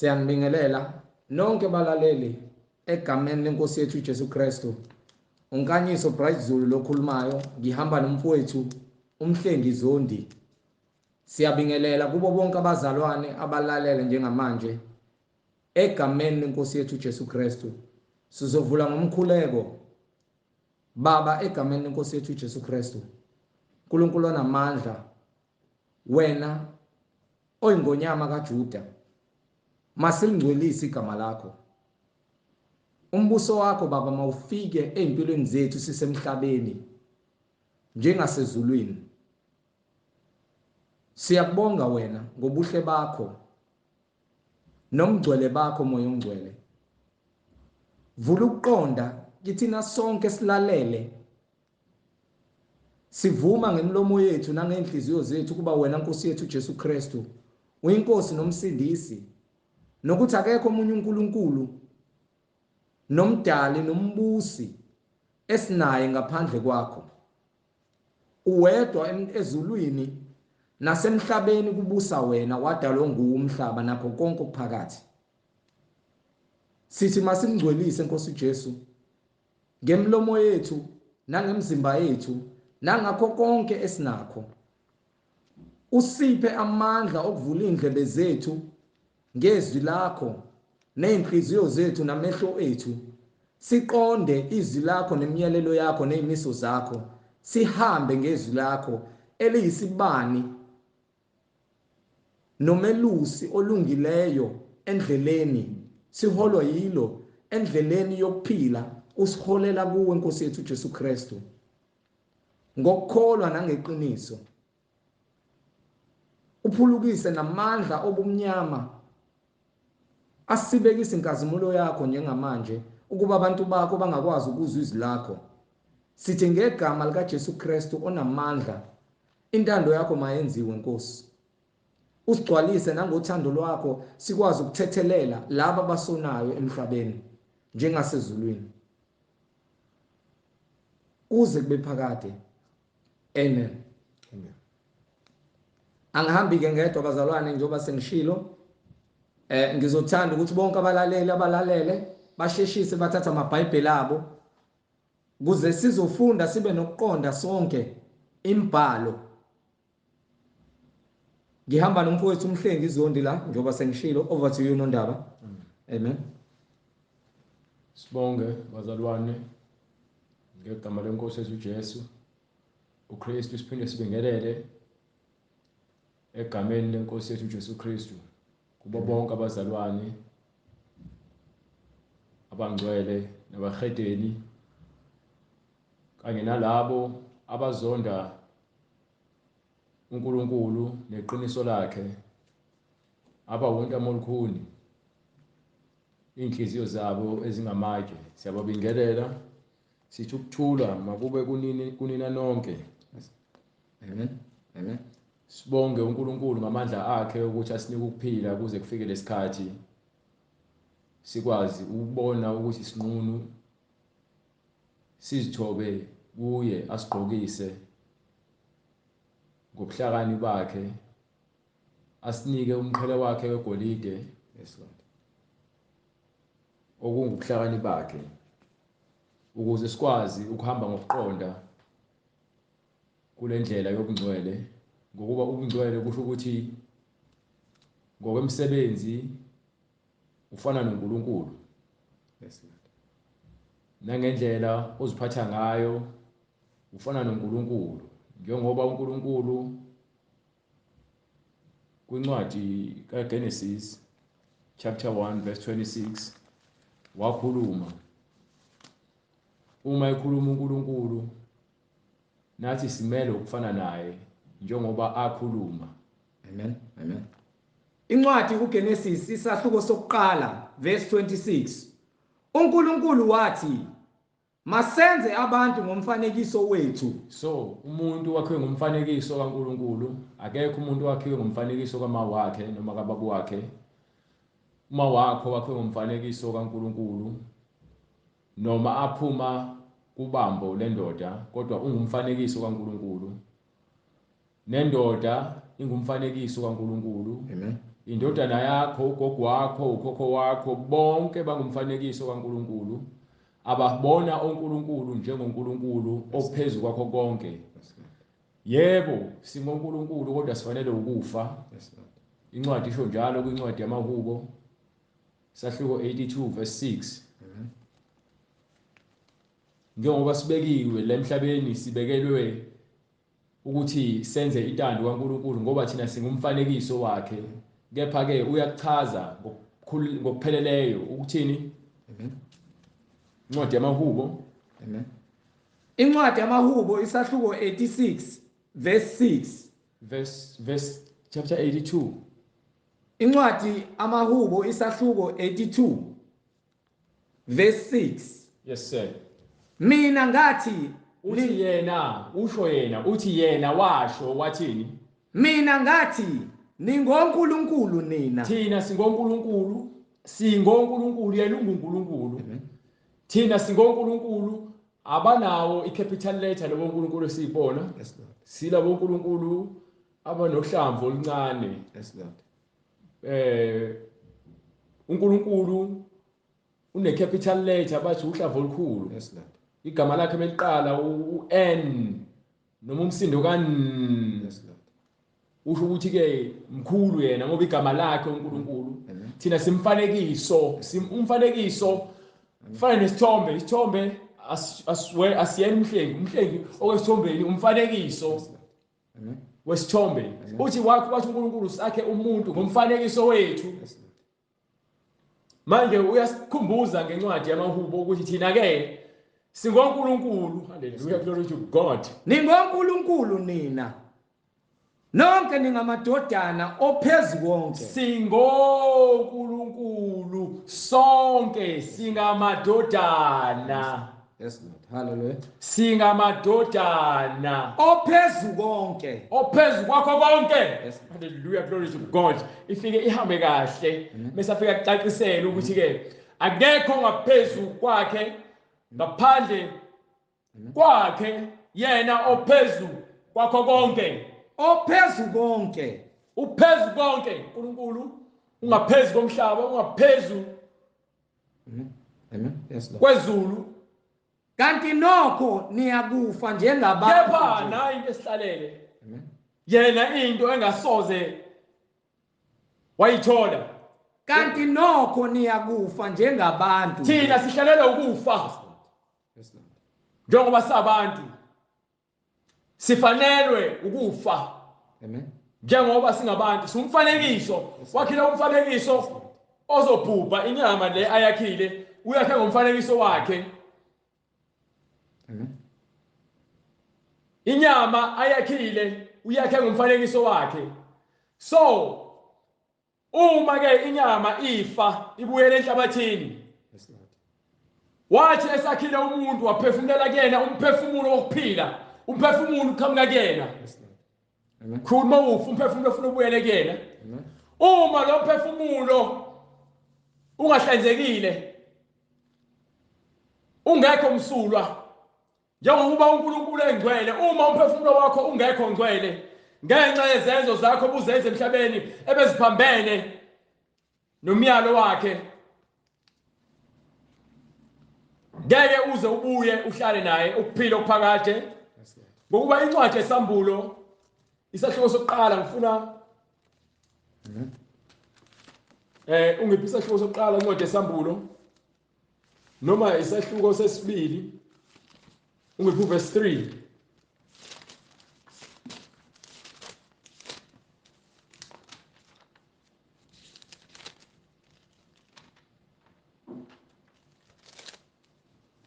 Siyanibingelela nonke balaleli egameni lenkosi yethu uJesu Kristu. Unkanyiso Bright Zulu lokhulumayo, ngihamba nomfowethu uMhlengi Zondi. Siyabingelela kubo bonke abazalwane abalalele njengamanje egameni lenkosi yethu uJesu Kristu. Sizovula ngomkhuleko. Baba, egameni lenkosi yethu uJesu Kristu, uNkulunkulu onamandla, wena oyingonyama kaJuda, masilingcwelise igama lakho. Umbuso wakho Baba mawufike ezimpilweni zethu sisemhlabeni njengasezulwini. Siyakubonga wena ngobuhle bakho nomgcwele bakho, Moya oNgcwele. Vula ukuqonda kithina sonke silalele, sivuma ngemilomo yethu nangezinhliziyo zethu kuba wena Nkosi yethu Jesu Kristu uyinkosi nomsindisi, nokuthi akekho omunye uNkulunkulu nomdali nombusi esinaye ngaphandle kwakho. Uwedwa ezulwini nasemhlabeni kubusa wena, wadalwa nguwe umhlaba nakho konke okuphakathi. Sithi masimngcwelise Nkosi Jesu ngemilomo yethu nangemizimba yethu nangakho konke esinakho. Usiphe amandla okuvula indlebe zethu ngezwi lakho nezinhliziyo zethu namehlo ethu, siqonde izwi lakho nemiyalelo yakho nezimiso zakho, sihambe ngezwi lakho eliyisibani nomelusi olungileyo endleleni, siholwa yilo endleleni yokuphila, usiholela kuwe Nkosi yethu Jesu Kristu ngokukholwa nangeqiniso. Uphulukise namandla obumnyama, asibekise inkazimulo yakho njengamanje ukuba abantu bakho bangakwazi ukuzwa izwi lakho. Sithi ngegama lika Jesu Kristu onamandla, intando yakho mayenziwe Nkosi. Usigcwalise nangothando lwakho sikwazi ukuthethelela laba abasonayo emhlabeni njengasezulwini, kuze kube phakade. Amen. Amen. Angihambi ke ngedwa bazalwane, njengoba sengishilo. Ngizothanda ukuthi bonke abalaleli abalalele basheshise bathathe amaBhayibheli abo ukuze sizofunda sibe nokuqonda sonke imibhalo. Ngihamba nomfowethu uMhlengi Zondi la, njengoba sengishilo. Over to you Nondaba. Amen. Sibonge bazalwane ngegama lenkosi yethu uJesu uKristu, siphinde sibingelele egameni lenkosi yethu uJesu Kristu kubo bonke abazalwane abangcwele nabahedeni kanye nalabo abazonda uNkulunkulu neqiniso lakhe, abawuntamo olukhuni, inhliziyo zabo ezingamatshe. Siyababingelela sithi ukuthula makube kunini kunina nonke. Amen. Amen. Sibonge uNkulunkulu ngamandla akhe ukuthi asinike ukuphila kuze kufike lesikhathi sikwazi ukubona ukuthi sinqunu, sizithobe kuye, asigqokise ngobuhlakani bakhe, asinike umqhele wakhe wegolide. Yes Lord. Okungubuhlakani bakhe, ukuze sikwazi ukuhamba ngokuqonda kule ndlela yobungcwele, ngokuba ubungcwele kusho ukuthi ngokwemisebenzi ufana noNkulunkulu. Yes Lord. Nangendlela oziphatha ngayo ufana noNkulunkulu, njengoba uNkulunkulu kwincwadi kaGenesis chapter 1 verse 26 wakhuluma. Uma ekhuluma uNkulunkulu, nathi simele ukufana naye njengoba akhuluma. Amen. Amen. Incwadi uGenesis isahluko sokuqala verse 26. uNkulunkulu wathi, masenze abantu ngomfanekiso wethu. So umuntu wakhiwe ngomfanekiso kaNkulunkulu, akekho umuntu wakhiwe ngomfanekiso kama wakhe noma kababa wakhe. Uma wakho wakhiwe ngomfanekiso kaNkulunkulu, noma aphuma kubambo lendoda, kodwa ungumfanekiso kaNkulunkulu. Nendoda ingumfanekiso kaNkulunkulu. Amen. Indodana yakho, ugogo wakho, ukhokho wakho, bonke bangumfanekiso kaNkulunkulu. Ababona oNkulunkulu njengoNkulunkulu ophezulu kwakho konke. Yebo, singoNkulunkulu kodwa sifanele ukufa. Incwadi isho njalo kwincwadi yamaHubo sahluko 82 verse 6. Njengoba sibekiwe la emhlabeni, sibekelwe ukuthi senze intando kaNkulunkulu ngoba thina singumfanekiso wakhe. Kepha ke uyakuchaza ngokupheleleyo ukuthini? Amen. Incwadi yamaHubo. Amen. Incwadi yamaHubo isahluko 86 verse 6. Verse chapter 82. Incwadi amaHubo isahluko 82 verse 6. Yes sir. Mina ngathi uthi yena, usho yena, uthi yena washo wathini? Mina ngathi ningoNkulunkulu nina. Thina singoNkulunkulu, singoNkulunkulu, yena unguNkulunkulu. Thina singoNkulunkulu abanawo icapital letter lobo uNkulunkulu esiyibona. Yes Lord. Silabo uNkulunkulu abanohlamvu oluncane. Yes Lord. uNkulunkulu une capital letter bathi uhlamvu olukhulu. Yes Lord. Igama lakhe meliqala u-N noma umsindo ka-N. Yes Lord. Usho ukuthi ke mkhulu yena ngoba igama lakhe uNkulunkulu. Thina simfanekiso, umfanekiso fana nesithombe, isithombe asiyena umhlengi, umhlengi okwesithombeni umfanekiso wesithombe. Uthi wathi uNkulunkulu sakhe umuntu ngomfanekiso wethu. Manje uyasikhumbuza ngencwadi yamaHubo ukuthi thina ke singoNkulunkulu. Hallelujah, glory to God. Ningonkulunkulu nina. Nonke ningamadodana ophezu konke. Singonkulunkulu sonke singamadodana. Yes Lord. Hallelujah. Singamadodana ophezu konke. Ophezu kwakho konke. Yes. Hallelujah, glory to God. Ifike ihambe kahle. Bese afika kucacisela ukuthi ke akekho ngaphezulu kwakhe ngaphandle kwakhe yena ophezu kwakho konke. Ophezu konke. Uphezu konke uNkulunkulu, ungaphezulu komhlaba, ungaphezulu Amen. Yes Lord. Kwezulu. Kanti nokho niyakufa njengabantu. Kepha nayi into esihlalele. Amen. Yena into engasoze wayithola. Kanti nokho niyakufa njengabantu. Thina sihlalele ukufa. Yes Lord. Njengoba sabantu sifanelwe ukufa. Amen. Njengoba singabantu singumfanekiso, wakhile umfanekiso ozobhubha inyama le ayakhile, uyakhe ngomfanekiso wakhe. Amen. Inyama ayakhile uyakhe ngomfanekiso wakhe. So uma ke inyama ifa ibuyele enhlabathini. Yes Lord. Wathi esakhile umuntu waphefumulela kuyena umphefumulo wokuphila, umphefumulo uqhamuka kuyena. Yes Lord. Amen. Khuluma ufa umphefumulo ufuna ubuyele kuyena. Amen. Uma lo mphefumulo ungahlanzekile, ungekho msulwa, njengokuba uNkulunkulu engcwele, uma umphefumulo wakho ungekho ngcwele ngenxa yezenzo zakho obuzenze emhlabeni ebeziphambene nomyalo wakhe, ngeke uze ubuye uhlale naye ukuphila okuphakade. Ngokuba incwadi yesambulo isahluko sokuqala, ngifuna ungiphi isahluko sokuqala incwadi yesambulo noma isahluko sesibili, ungiphi verse 3.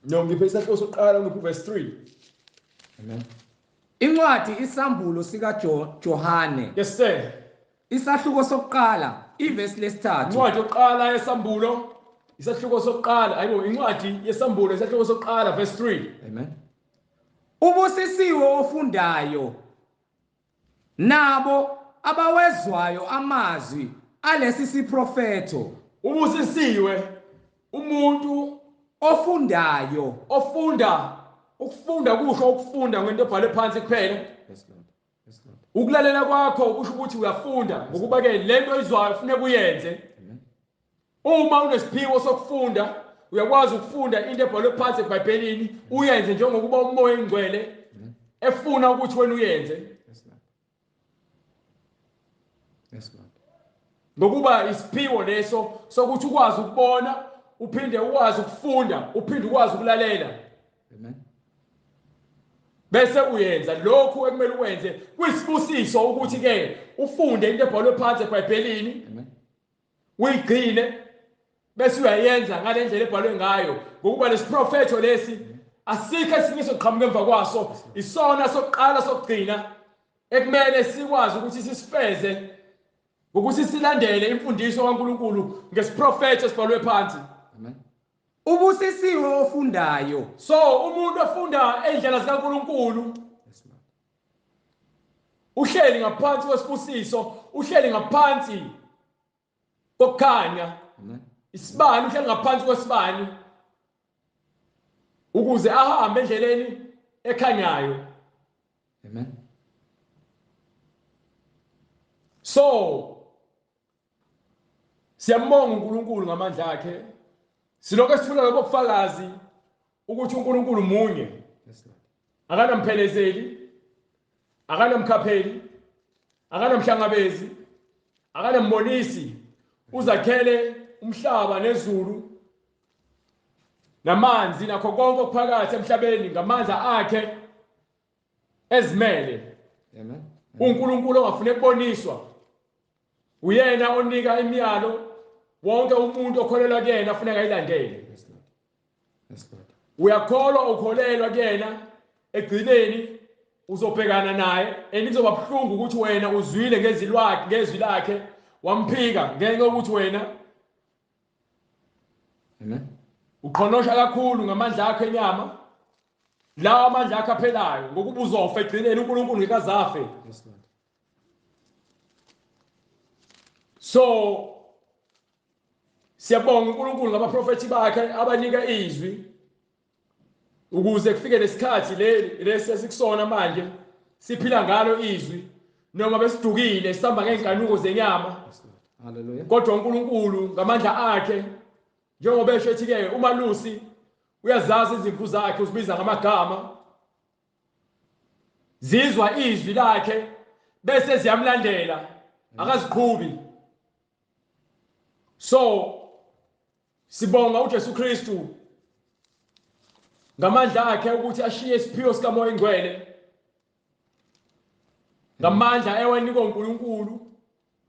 No, ngiphe isahluko sokuqala, ungiphi verse 3. Amen. Incwadi isambulo sika Johane. Yes sir. Isahluko sokuqala, ivesi lesithathu. Incwadi yokuqala yesambulo, isahluko sokuqala, ayibo, incwadi yesambulo isahluko sokuqala verse 3. Amen. Ubusisiwe ofundayo nabo abawezwayo amazwi alesi siprofetho. Ubusisiwe umuntu ofundayo. Ofunda, ukufunda kusho ukufunda ngento ebhalwe phansi kuphela. Yes Lord. Yes Lord. Ukulalela kwakho kusho ukuthi uyafunda, ngokuba ke lento oyizwayo kufuneka uyenze. Uma unesiphiwo sokufunda, uyakwazi ukufunda into ebhalwe phansi eBhayibhelini, uyenze njengokuba uMoya oNgcwele efuna ukuthi wena uyenze. Yes, Lord. Ngokuba isiphiwo leso sokuthi ukwazi ukubona, uphinde ukwazi ukufunda, uphinde ukwazi ukulalela. Amen. Bese uyenza lokhu ekumele ukwenze. Kuyisibusiso ukuthi ke ufunde into ebhalwe phansi eBhayibhelini. Amen. Uyigcine bese uyayenza ngalendlela ebhalwe ngayo, ngokuba lesiprofetho lesi asikho esinye soqhamuka emva kwaso, isona sokuqala sokugcina ekumele sikwazi ukuthi sisifeze ngokuthi silandele imfundiso kaNkuluNkulu ngesiprofetho esibhalwe phansi. Amen. Ubusisiwe ofundayo. So umuntu ofunda endlela zikaNkuluNkulu Yes, Lord. uhleli ngaphansi kwesibusiso, uhleli ngaphansi kokukhanya. Amen. Isibani, uhleli ngaphansi kwesibani ukuze ahambe endleleni ekhanyayo. Amen. So siyambonga uNkulunkulu ngamandla akhe. Silokho esifuna lobo bufakazi ukuthi uNkulunkulu munye. Yes, Lord. Akanamphelezeleli, akanamkhapheli, akanamhlangabezi, akanambonisi. Uzakhele umhlaba nezulu namanzi nakho konke okuphakathi emhlabeni ngamandla akhe ezimele. Amen. uNkulunkulu ongafune ukuboniswa uyena onika imiyalo, wonke umuntu okholelwa kuyena afuneka ayilandele. Yes, Lord. Yes, Lord. Uyakholwa, ukholelwa kuyena, egcineni uzobhekana naye, and kuzoba buhlungu ukuthi wena uzwile ngezwi lwakhe, ngezwi lakhe wamphika ngenxa yokuthi wena Amen. uqhonosha kakhulu ngamandla akho enyama, lawa amandla akho aphelayo, ngokuba uzofa egcineni, uNkulunkulu ngeke azafe. Yes, Lord. So siyabonga uNkulunkulu ngabaprofethi bakhe abanika izwi ukuze kufike lesikhathi lesi esikusona manje siphila ngalo izwi, noma besidukile sihamba ngeenkanuko zenyama. Yes, Lord. Hallelujah. Kodwa uNkulunkulu ngamandla akhe, njengoba esho ethi ke umalusi uyazazi izimvu zakhe, uzibiza ngamagama, zizwa izwi lakhe bese ziyamlandela, akaziqhubi. So sibonga uJesu Kristu ngamandla akhe ukuthi ashiye isiphiwo sikaMoya oNgcwele, ngamandla ewanikwa uNkulunkulu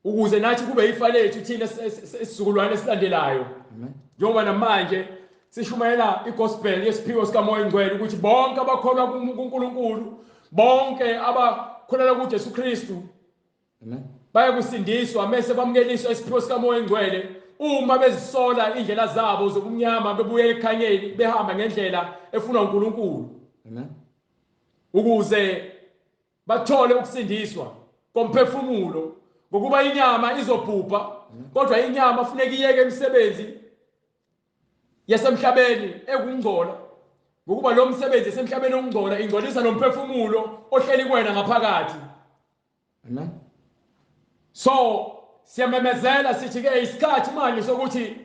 ukuze nathi kube ifa lethu thina isizukulwane esilandelayo. Amen. Njengoba namanje sishumayela igospel yesiphiwo sikaMoya oNgcwele ukuthi bonke abakholwa kuNkulunkulu, bonke abakholelwa kuJesu Kristu Amen. bayakusindiswa mase bamukeliswa isiphiwo sikaMoya oNgcwele uma bezisola indlela zabo zobumnyama, bebuyela ekukhanyeni, behamba ngendlela efunwa uNkulunkulu. Amen. Ukuze bathole ukusindiswa komphefumulo, ngokuba inyama izobhubha, kodwa inyama funeka iyeke imisebenzi yasemhlabeni ekungcola, ngokuba lo msebenzi esemhlabeni okungcola ingcolisa nomphefumulo ohleli kuwena ngaphakathi. Amen. So siyamemezela sithi ke isikhathi manje sokuthi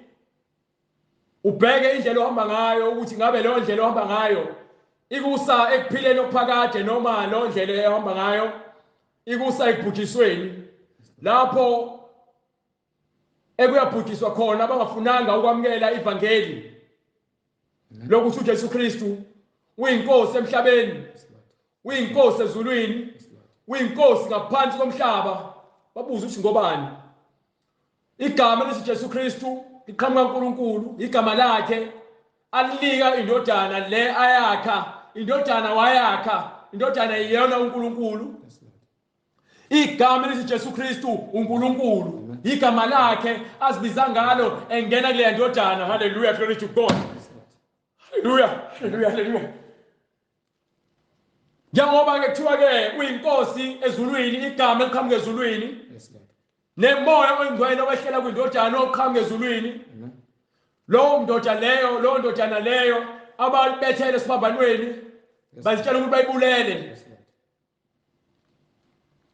ubheke indlela ohamba ngayo, ukuthi ngabe leyo ndlela ohamba ngayo ikusa ekuphileni okuphakade noma leyo ndlela ohamba ngayo ikusa ekubhujisweni, lapho ekuyabhujiswa khona abangafunanga ukwamukela ivangeli lokuthi uJesu Kristu uyinkosi emhlabeni, uyinkosi ezulwini, uyinkosi ngaphansi komhlaba. Babuza ukuthi ngobani igama elithi Jesu Kristu liqhamuka kuNkulunkulu, igama lakhe alinika indodana le ayakha, indodana wayakha, indodana iyona uNkulunkulu. Igama elithi Jesu Kristu uNkulunkulu, igama lakhe azibiza ngalo engena kule ndodana. Hallelujah, glory to God. Hallelujah, hallelujah, hallelujah. Njengoba ke kuthiwa ke uyinkosi ezulwini, igama eliqhamuka ezulwini. Yes, Lord. Nemoya oyingcwele owehlela kwindodana oqhamuka ezulwini. Amen. Lowo ndoda leyo, lowo ndodana leyo abalibethele esiphambanweni, Yes. bazitshela ukuthi bayibulele. Yes, Lord.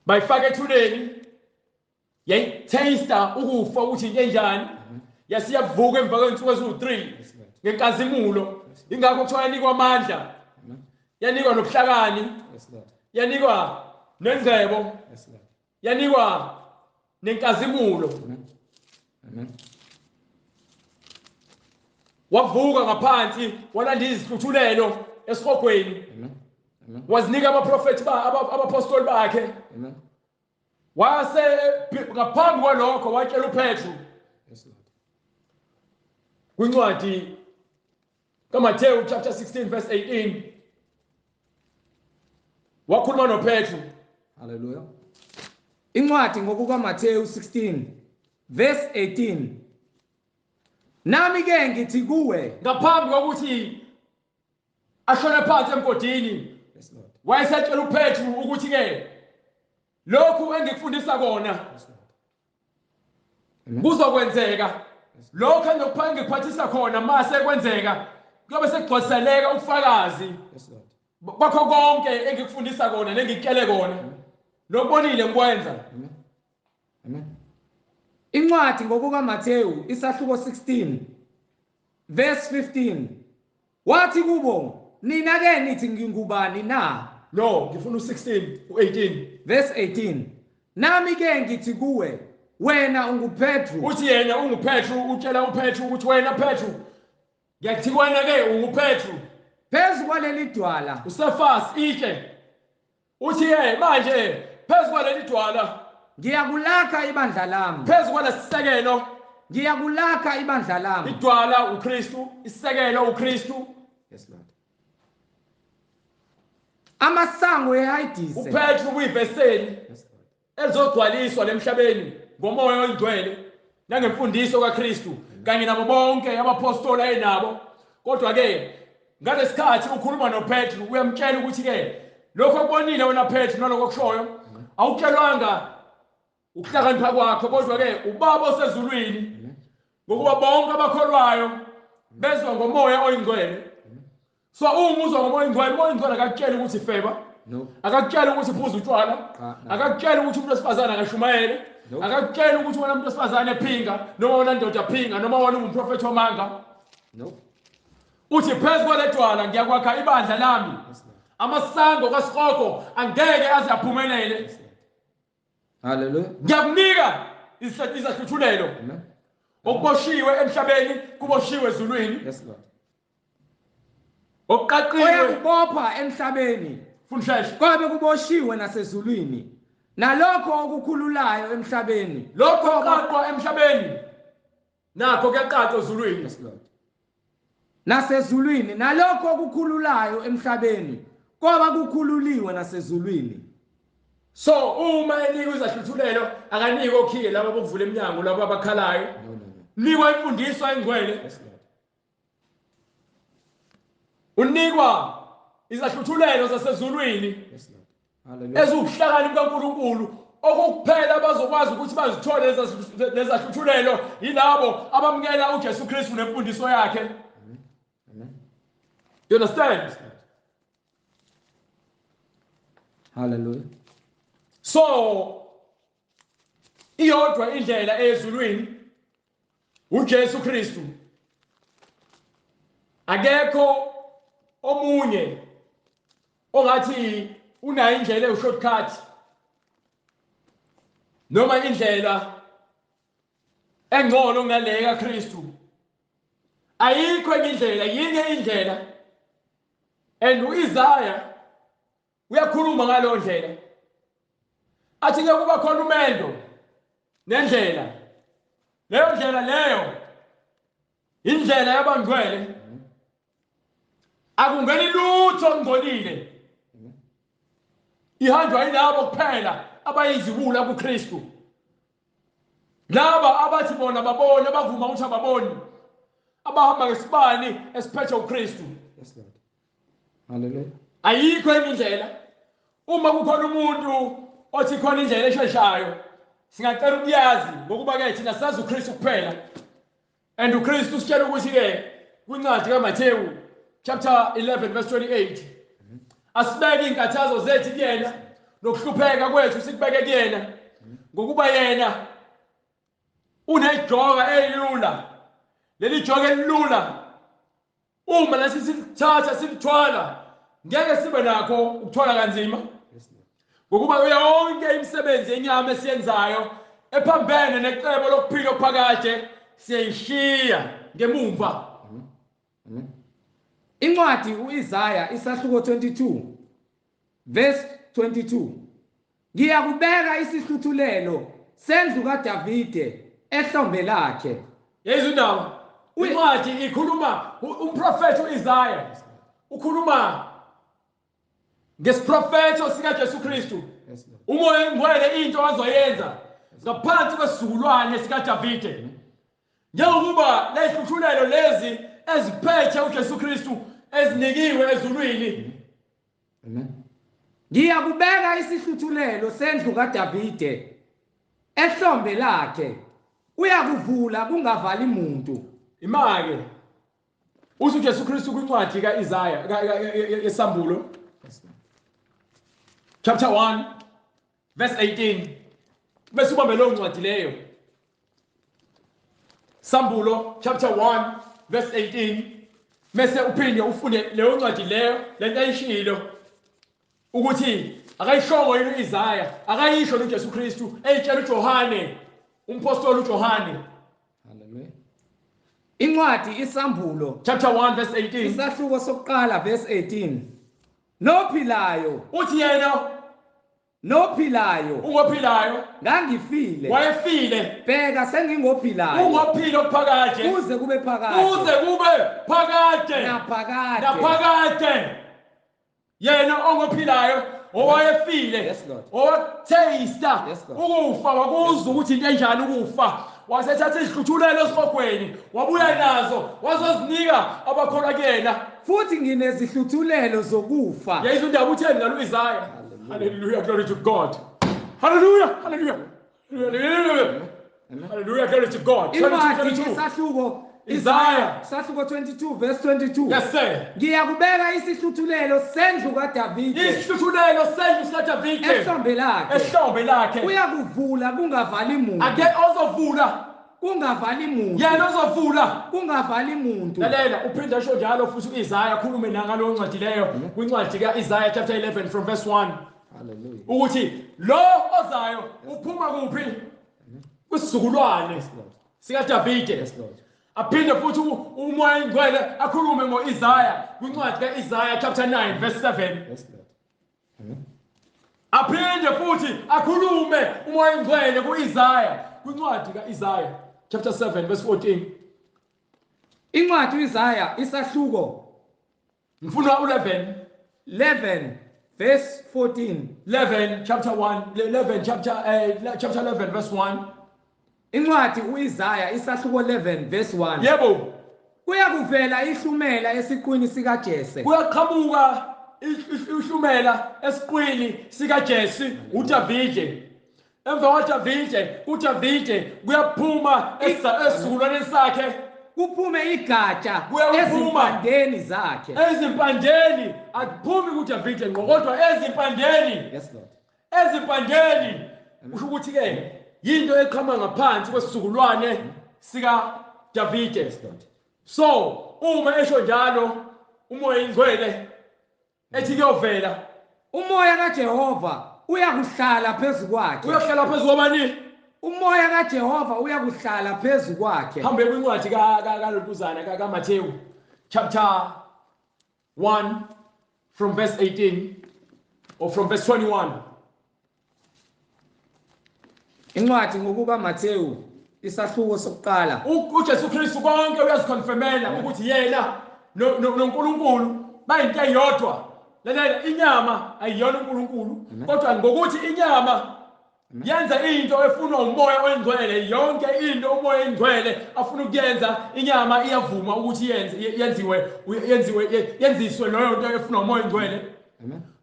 Bayifaka ethuneni, yayitaste ukufa ukuthi into enjani, yasiyavuka emva kwey'nsuku eziwu-3 ngenkazimulo. Ingakho kuthiwa yanikwa amandla, yanikwa nobuhlakani, yanikwa nengcebo, yanikwa nenkazimulo. Amen. Wavuka ngaphansi, walanda izihluthulelo esihogweni. Amen. Amen. Wazinika abaprofethi abapostoli bakhe. Amen. Wase ngaphambi kwalokho watshela uPetru. Yes, Lord. Kwincwadi kaMathewu chapter 16 verse 18 wakhuluma noPetru. Hallelujah. Incwadi ngokukaMathewu 16 verse 18. Nami ke ngithi kuwe, ngaphambi kokuthi ashone phansi emgodini. Yes, Lord. Wayesetshela uPetru ukuthi ke lokhu engikufundisa kona Yes, Lord. Amen. kuzokwenzeka, lokhu engikuphathisa khona mase kwenzeka kuyobe sekugcwaliseleka ubufakazi Yes, Lord. bakho konke engikufundisa kona nengikutshele kona nokubonile ngikwenza. Amen. Amen. Incwadi ngokukaMathewu isahluko 16 verse 15 wathi kubo, nina ke nithi ngingubani na? No, ngifuna u16 u18. Verse 18. Nami ke ngithi kuwe, wena unguPetru. Uthi yena unguPetru, utshela uPetru ukuthi wena Petru, ngiyakuthi wena ke unguPetru. Phezu kwaleli dwala uSefas itshe. Uthi ye manje phezu kwaleli dwala ngiyakulakha ibandla lami. Phezu kwalesisekelo ngiyakulakha ibandla lami. Idwala uKristu, isisekelo uKristu. Yes, Lord. Amasango eHayidise. uPetru kuyiveseli Yes, Lord. elizogcwaliswa lemhlabeni ngomoya oyingcwele nangemfundiso kaKristu kanye nabo bonke abapostoli ayenabo. Kodwa ke ngalesikhathi ukhuluma noPetru uyamtshela ukuthi ke lokho okubonile wena Petru nalokho okushoyo awutshelwanga ukuhlakanipha kwakho, kodwa ke uBaba osezulwini, ngokuba bonke abakholwayo bezwa ngomoya oyingcwele. So uma uzwa ngomoya oyingcwele, umoya oyingcwele akakutsheli ukuthi feba, No. akakutsheli ukuthi phuza utshwala, Cha, no. akakutsheli ukuthi umuntu wesifazane akashumayele, No. akakutsheli ukuthi wena umuntu wesifazane ephinga, noma wena ndoda phinga, noma wena ungumprofethi wamanga. No. Uthi phezu kwaledwala ngiyakwakha ibandla lami, Yes, Lord. amasango kaSigogo angeke aze aphumelele. Yes, Lord. Hallelujah. Ngiyakunika izahluthulelo. Amen. Okuboshiwe emhlabeni kuboshiwe ezulwini. Yes, Lord. Okuqaqiwe Oyakubopha emhlabeni fundisheshe. kwabe kuboshiwe nasezulwini, nalokho okukhululayo emhlabeni Lokho okuqaqwa emhlabeni nakho kuyaqaqwa ezulwini. Yes, Lord. Nasezulwini, nalokho okukhululayo emhlabeni kwaba kukhululiwe nasezulwini. So uma enikwa izahluthulelo akanikwa okhiye laba bokuvula eminyango, laba abakhalayo. No, no, no. Nikwa imfundiso engcwele. Yes, Lord. Unikwa izahluthulelo zasezulwini. Yes, Lord. Hallelujah. Eziwubuhlakani bukaNkulunkulu okukuphela abazokwazi ukuthi bazithole lezahluthulelo yilabo abamukela uJesu Kristu nemfundiso yakhe. Amen. You understand? Hallelujah. So iyodwa indlela ezulwini uJesu Kristu. Akekho omunye ongathi unayo indlela ewu-shortcut noma indlela engcono kunale kaKristu. Ayikho enye indlela, yinye indlela. And uIsaiah uyakhuluma ngaleyo ndlela, athi ke kuba khona umendo nendlela, leyo ndlela leyo indlela yabangcwele, akungeni lutho olungcolile, ihanjwa yilabo kuphela abayiziwula kuKristu, laba abathi bona babone, abavuma ukuthi ababoni, abahamba ngesibani esiphethe uKristu. Yes, Lord. Hallelujah. Ayikho enye indlela. Uma kukhona umuntu othi khona indlela esheshayo, singacela ukuyazi, ngokuba ke thina sazi uKristu kuphela. And uKristu usitshela ukuthi ke kwincwadi kaMathewu chapter 11 verse 28, asibeke izinkathazo zethu kuyena Nokuhlupheka kwethu sikubeke kuyena, ngokuba yena unejoka elilula. Leli joka elilula uma lesi silithatha silithwala, ngeke sibe nakho ukuthwala kanzima, ngokuba yonke imisebenzi yenyama esiyenzayo ephambene necebo lokuphila okuphakade siyayishiya ngemumva. Incwadi uIsaya isahluko 22 verse 22, ngiyakubeka isihluthulelo sendlu kaDavide ehlombe lakhe. Yezwa indaba, incwadi ikhuluma, umprofethi uIsaya ukhuluma ngesiprofetho sikaJesu Kristu. Umoya oNgcwele into azoyenza ngaphansi kwesizukulwane sikaDavide, njengokuba lezihluthulelo lezi eziphethe uJesu Kristu ezinikiwe ezulwini. Amen. Ngiyakubeka isihluthulelo sendlu kaDavide ehlombe lakhe, uyakuvula kungavali muntu. Imake uthi uJesu Kristu kwincwadi kaIsaya yesambulo chapter 1 verse 18, bese ubambe leyo ncwadi leyo. Sambulo chapter 1 verse 18, bese uphinde ufunde leyo ncwadi leyo, lento ayishilo ukuthi akayishongo yini uIsaya, akayisho uJesu Kristu eyitshela uJohane, umpostoli uJohane. Haleluya. Incwadi isambulo chapter 1 verse 18, isahluko sokuqala verse 18, nophilayo uthi yena nophilayo ungophilayo, ngangifile, wayefile, bheka sengingophilayo, ungophila okuphakade, kuze kube phakade, kuze kube phakade, naphakade, naphakade. Yena ongophilayo owayefile, owatheyista ukufa, wakuzwa ukuthi into enjani ukufa, wasethatha izihluthulelo esihogweni wabuya nazo wazozinika abakholwa kuyena. Futhi nginezihluthulelo zokufa. Yayizwa indaba utheni ngalo Isaya. Hallelujah, glory to God. Hallelujah, hallelujah. Hallelujah. Hallelujah, glory to God. Incwadi isahluko Isaiah isahluko 22 verse 22. Yes sir. Ngiyakubeka isihluthulelo sendlu kaDavide. Isihluthulelo sendlu sikaDavide. Ehlombe lakhe. Ehlombe lakhe. Uyakuvula kungavali muntu. Ake ozovula kungavali muntu. Yena ozovula kungavali muntu. Lalela, uphinda esho njalo futhi uIsaiah akhulume nangalo ncwadi leyo kwincwadi kaIsaiah chapter 11 from verse 1. Hallelujah. Ukuthi lo ozayo uphuma kuphi? Kwisizukulwane sikaDavide. Yes Lord. Aphinde futhi uMoya oNgcwele akhulume ngoIsaiah kwincwadi kaIsaiah chapter 9 verse 7. Yes Lord. Amen. Aphinde futhi akhulume uMoya oNgcwele kuIsaiah kwincwadi kaIsaiah chapter 7 verse 14. Incwadi uIsaiah isahluko ngifuna u11 11 verse 14. 11 chapter 1 11 chapter chapter 11 verse 1. Incwadi uIsaiah isahluko 11 verse 1. Yebo. Kuyakuvela ihlumela esiqwini sikaJese. Kuyaqhamuka ihlumela esiqwini sikaJese uDavide. Emva kwaDavide, uDavide kuyaphuma esizukulwaneni sakhe, kuphume igatsha ezimpandeni zakhe. Ezimpandeni, akuphumi kuDavide ngqo kodwa ezimpandeni. Yes Lord. Ezimpandeni usho ukuthi ke yinto eqhama ngaphansi kwesizukulwane sikaDavide. Yes Lord. So uma esho njalo uMoya oNgcwele ethi kuyovela umoya kaJehova uyakuhlala phezu kwakhe. Uyahlala phezu kwabani? Umoya kaJehova uyakuhlala phezu kwakhe. Hambe kwincwadi kaLontuzana kaMathewu chapter 1 from verse 18 or from verse 21. Incwadi ngokuka Mathewu isahluko sokuqala. uJesu Kristu konke uyaziconfirmela ukuthi yena noNkulunkulu bayinto eyodwa. Lalela, inyama ayiyona uNkulunkulu, kodwa ngokuthi inyama yenza into efunwa uMoya oNgcwele, yonke into uMoya oNgcwele afuna ukuyenza, inyama iyavuma ukuthi yenziwe yenziswe leyo nto efunwa uMoya oNgcwele.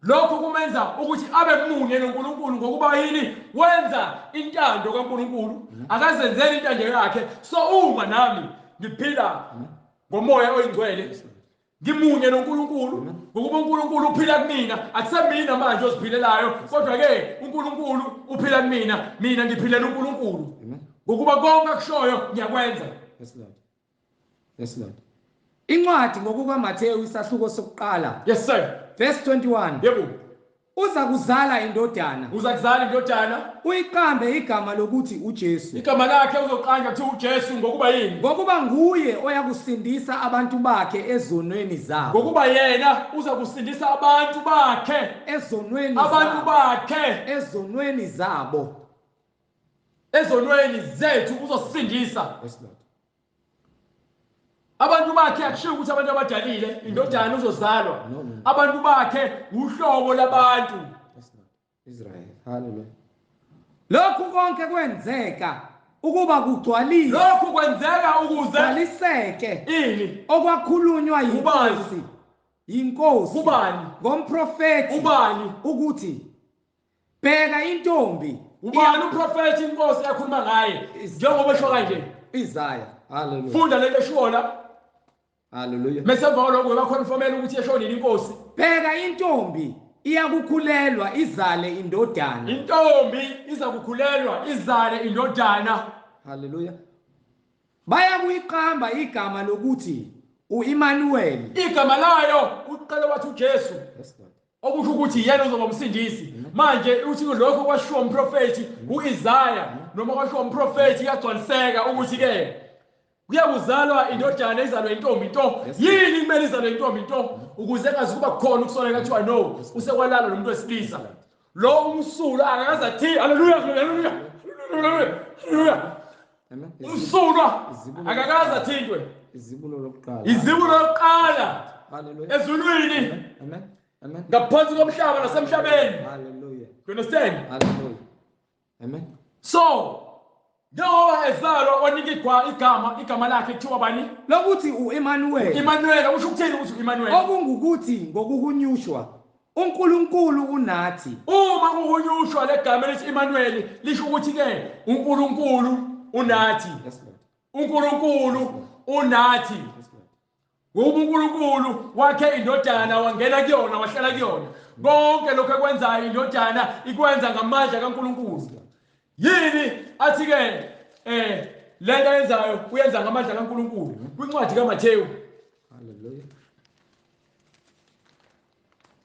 Lokho kumenza ukuthi abe munye noNkulunkulu, ngokuba yini? Wenza intando kaNkulunkulu, akazenzeli intando yakhe. So uma nami ngiphila ngoMoya oNgcwele, Ngimunye noNkulunkulu, ngokuba uNkulunkulu uphila kumina. Akusemina manje oziphilelayo, kodwa ke uNkulunkulu uphila kumina, mina ngiphilela uNkulunkulu. Ngokuba konke akushoyo ngiyakwenza. Yes Lord. Yes Lord. Incwadi ngokukaMathewu isahluko sokuqala. Yes sir. Verse 21. Yebo. Uza kuzala indodana. Uza kuzala indodana. Uyiqambe igama lokuthi uJesu. Igama lakhe uzoqanjwa kuthiwa uJesu ngokuba yini? Ngokuba nguye oyakusindisa abantu bakhe ezonweni zabo. Ngokuba yena uza kusindisa abantu bakhe ezonweni abantu bakhe ezonweni zabo. Ezonweni zethu uzosindisa. Yes Lord. Abantu bakhe akushiwo ukuthi abantu abadalile, indodana uzozalwa. Abantu bakhe uhlobo labantu. Israel. Hallelujah. Lokhu konke kwenzeka ukuba kugcwalise. Lokhu kwenzeka ukuze kugcwaliseke ini okwakhulunywa yinkosi. Yinkosi. Ubani? Ngomprofeti. Ubani? Ukuthi bheka intombi. Ubani umprofeti inkosi yakhuluma ngaye? Njengoba esho kanje. Isaiah. Hallelujah. Funda lento eshiwo la. Hallelujah. Mase emva kwalokho bakhonfomela ukuthi yeshonile inkosi. Bheka intombi iyakukhulelwa izale indodana. Intombi iza kukhulelwa izale indodana. Hallelujah. Bayakuyiqamba igama lokuthi uImmanuel. Igama layo uqale wathi uJesu. Yes Lord. Okusho ukuthi yena uzoba umsindisi. Manje uthi lokho kwashiwo umprofeti uIsaiah noma kwashiwo umprofeti iyagcwaliseka ukuthi ke kuyakuzalwa indodana izalwe intombi nto. Yini kumele izalwe intombi nto ukuze engazi kuba khona ukusoleka kuthiwa no usekwalala nomuntu wesilisa. Lo umsulwa akakaze athi haleluya haleluya haleluya. Umsulwa akakaze athintwe. Izibulo lokuqala. Izibulo lokuqala. Haleluya. Ezulwini. Amen. Amen. Ngaphansi komhlaba nasemhlabeni. Hallelujah. You understand? Hallelujah. Amen. So, njengoba ezalwa wanika igama lakhe kuthiwa bani? Lokuthi uEmmanuel. Emmanuel usho ukuthini ukuthi uEmmanuel? Okungukuthi ngokuhunyushwa uNkulunkulu unathi. Uma kuhunyushwa legama elithi Emmanuel lisho ukuthi ke uNkulunkulu unathi. Yes Lord. uNkulunkulu unathi. Yes Lord. Ngoba uNkulunkulu wakhe indodana wangena kuyona wahlala kuyona. Konke lokho ekwenzayo indodana ikwenza ngamandla kaNkulunkulu. Yini athi ke lento ayenzayo uyenza ngamandla kaNkulunkulu. Kwincwadi kaMathewu. Hallelujah.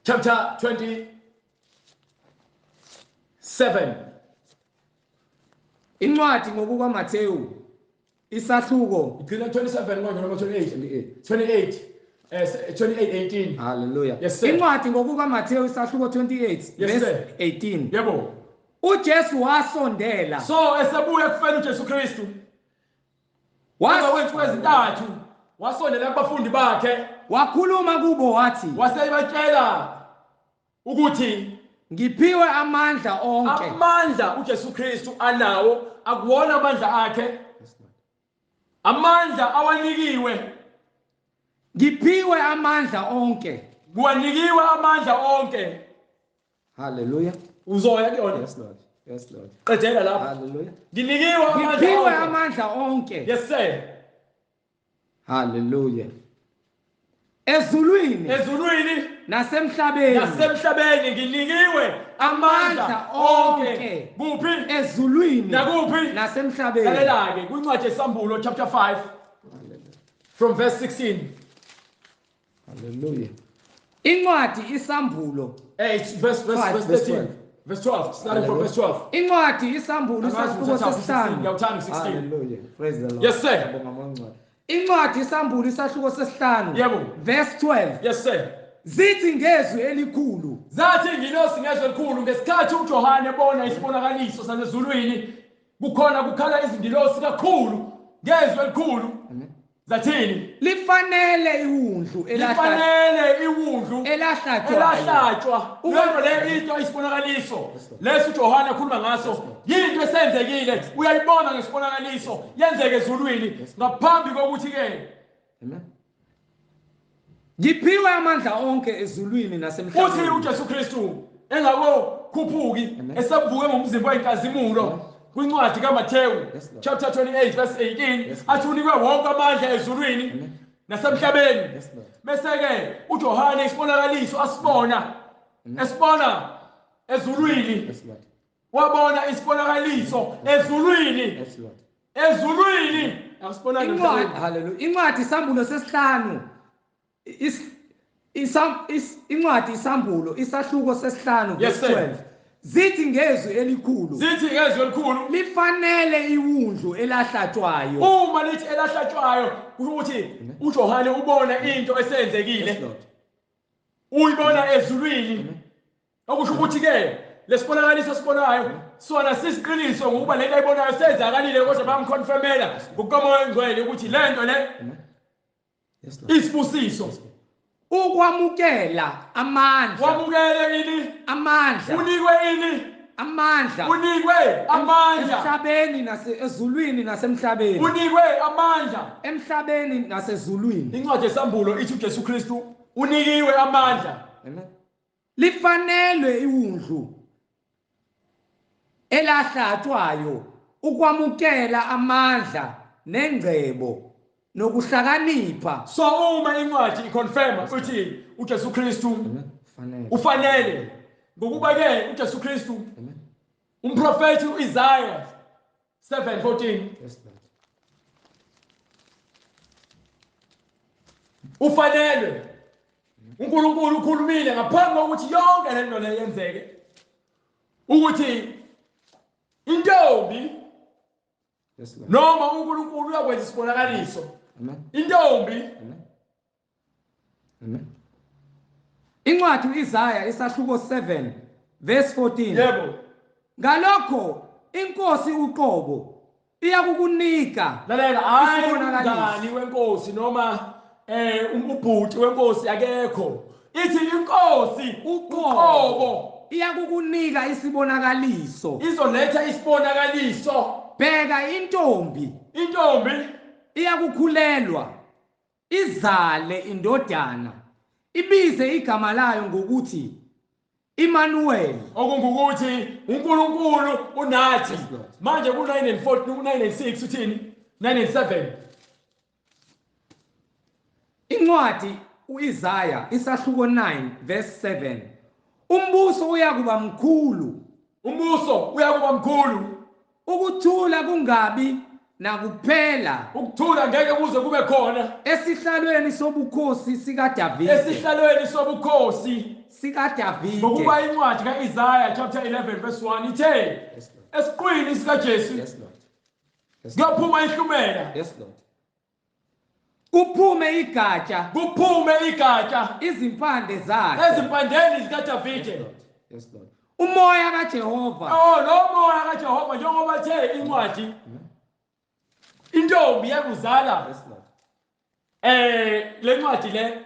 Chapter 27. Incwadi ngokukaMathewu isahluko igcina 27 konje noma 28 28 28:18. Hallelujah. Yes, sir. Incwadi ngokukaMathewu isahluko 28 yes, verse 18. Yebo. uJesu wasondela. So esebuya kufela uJesu Kristu. Waza ezintathu wasondela kubafundi bakhe wakhuluma kubo wathi wasebatshela ukuthi ngiphiwe amandla onke. Amandla uJesu Kristu anawo akuwona amandla akhe. Amandla awanikiwe. Ngiphiwe amandla onke. Kuwanikiwe amandla onke. Hallelujah. Uzoya kuyona. Yes Lord. Yes Lord. Qedela lapho. Hallelujah. Nginikiwe amandla. Ngiphiwe amandla onke. Yes sir. Hallelujah. Ezulwini. Ezulwini nasemhlabeni. Nasemhlabeni nginikiwe amandla onke. Kuphi? Ezulwini. Nakuphi? Nasemhlabeni. Lalela ke kwincwadi yeSambulo chapter 5 from verse 16. Hallelujah. Incwadi iSambulo verse 13. Verse 12, starting from verse 12. Incwadi iSambulo isahluko sesihlanu. Ngiyawuthanda 16. Hallelujah. Praise the Lord. Yes sir. Incwadi iSambulo isahluko sesihlanu. Yebo. Verse 12. Yes sir. Zithi ngezwi elikhulu. Zathi ingilosi ngezwi elikhulu ngesikhathi uJohane ebona isibonakaliso sasezulwini kukhona kukhala izingilosi kakhulu ngezwi elikhulu. Amen. Zathini? Lifanele iwundlu elifanele iwundlu elahlatshwa. Leyo le into isibonakaliso leso uJohane akhuluma ngaso yinto esenzekile uyayibona ngesibonakaliso yenzeke ezulwini ngaphambi kokuthi ke Amen. Ngiphiwe amandla onke ezulwini nasemhlabeni. Uthi uJesu Kristu engakokhuphuki esevuke ngomzimba wenkazimulo kwincwadi kaMathewu chapter 28 verse 18 athi unikwe wonke amandla ezulwini Nasemhlabeni. Bese ke uJohane isibonakaliso asibona esibona ezulwini. Wabona isibonakaliso ezulwini. Ezulwini. Akusibonanga emhlabeni. Hallelujah. Incwadi isambulo sesihlanu. Incwadi isambulo isahluko sesihlanu verse 12. Zithi ngezwi elikhulu. Zithi ngezwi elikhulu. Lifanele iwundlu elahlatshwayo. Uma lithi elahlatshwayo kusho ukuthi uJohane ubona into esenzekile. Uyibona ezulwini. Okusho ukuthi ke lesibonakaliso sibonayo sona sisiqiniso ngokuba lento ayibonayo senzakalile kodwa bamconfirmela ngokukaMoya oNgcwele ukuthi lento le isibusiso. Ukwamukela amandla. Wamukele ini? Amandla. Unikwe ini? Amandla. Unikwe amandla. Emhlabeni nasezulwini nasemhlabeni. Unikwe amandla. Emhlabeni nasezulwini. Incwadi yesambulo ithi uJesu Kristu unikiwe amandla. Amen. Lifanelwe iwundlu elahlatshwayo ukwamukela amandla nengcebo nokuhlakanipha. So uma incwadi iconfirma uthi uJesu Kristu ufanele, ngokuba ke uJesu Kristu umprofeti uIsaiah 7:14 ufanele. uNkulunkulu ukhulumile ngaphambi kokuthi yonke lento le yenzeke ukuthi intombi noma uNkulunkulu uyakwenza isibonakaliso. Intombi. Amen. Incwadi uIsaya isahluko 7 verse 14. Yebo. Ngalokho inkosi uqobo iyakukunika. Lalela, hayi umngani wenkosi noma ubhuti wenkosi akekho. Ithi inkosi uqobo iyakukunika isibonakaliso. Izoletha isibonakaliso. Bheka intombi. Intombi iyakukhulelwa izale indodana ibize igama layo ngokuthi Emmanuel, okungukuthi uNkulunkulu unathi. Manje ku9 and 4 ku9 and 6 uthini? 9 and 7. Incwadi uIsaya isahluko 9 verse 7. Umbuso uyakuba mkhulu. Umbuso uyakuba mkhulu. Ukuthula kungabi nakuphela. Ukuthula ngeke kuze kube khona. Esihlalweni sobukhosi sikaDavide. Esihlalweni sobukhosi sikaDavide. Ngokuba incwadi kaIsaya chapter 11 verse 1 ithe esiqwini sikaJesu kuyophuma ihlumela. Yes Lord. Kuphume igatsha. Kuphume igatsha. Izimpande zakhe. Ezimpandeni zikaDavide. Yes Lord. Umoya kaJehova. Oh, lo moya kaJehova njengoba ethe incwadi intombi yakuzala. Yes Lord. Le ncwadi le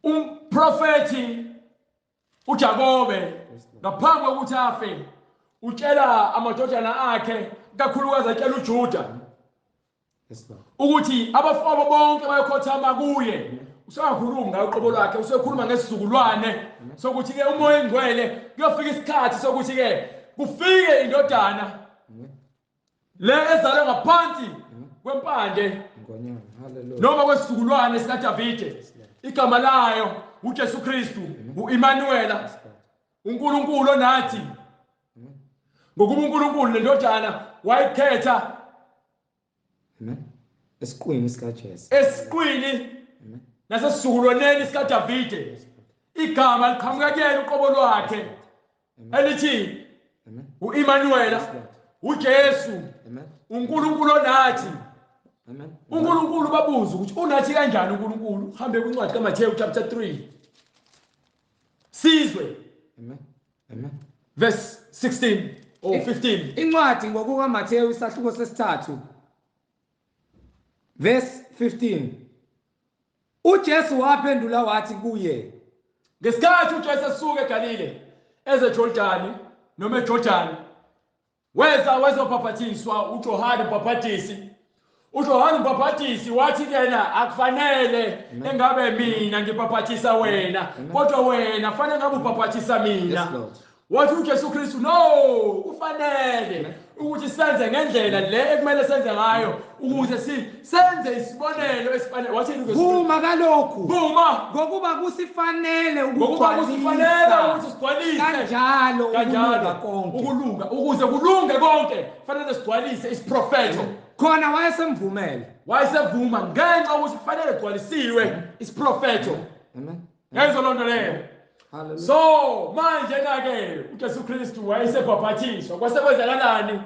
umprofeti uJakobe ngaphambi kokuthi afe utshela amadodana akhe, kakhulukazi atshela uJuda ukuthi abafowabo bonke bayokhothama kuye. Usengakhulumi ngayo uqobo lwakhe, usekhuluma ngesizukulwane sokuthi ke uMoya oNgcwele kuyofika isikhathi sokuthi ke kufike indodana le ezalwe ngaphansi kwempande noma kwesizukulwane sikaDavide, igama layo uJesu Kristu, uEmmanuel, uNkulunkulu onathi. Ngokuba uNkulunkulu lendodana wayikhetha esiqwini sikaJesu, esiqwini nasesizukulwaneni sikaDavide, igama liqhamuka kuyena uqobo lwakhe elithi uEmmanuel, uJesu, uNkulunkulu onathi. uNkulunkulu babuza ukuthi unathi kanjani uNkulunkulu. Hambe kwincwadi kaMathewu chapter 3 sizwe verse 16 or 15. Incwadi ngokukaMathewu isahluko sesithathu verse 15. uJesu waphendula wathi kuye, ngesikhathi uJesu esuka eGalile ezeJordani noma eJordani weza wezobhaphathiswa uJohane umbhaphatisi. uJohane umbhaphatisi wathi kuyena, akufanele engabe mina ngibhaphathisa wena, kodwa wena fanele ngabe ubhaphathisa mina. Wathi uJesu Kristu, no, kufanele. Ukuthi senze ngendlela le ekumele senze ngayo ukuze senze isibonelo esifanele. Wathini uJesu? Vuma kalokhu. Vuma. Ngokuba kusifanele Ngokuba kusifanele ukuthi sigcwalise kanjalo ukulunga konke. Ukulunga, ukuze kulunge konke fanele sigcwalise isiprofetho. Khona wayesemvumela. Wayesevuma ngenxa ukuthi kufanele kugcwalisiwe isiprofetho. Amen. Ngenzo lonto leyo. Hallelujah. So manje na-ke uJesu Kristu wayesebhaphathiswa, kwasekwenzakalani?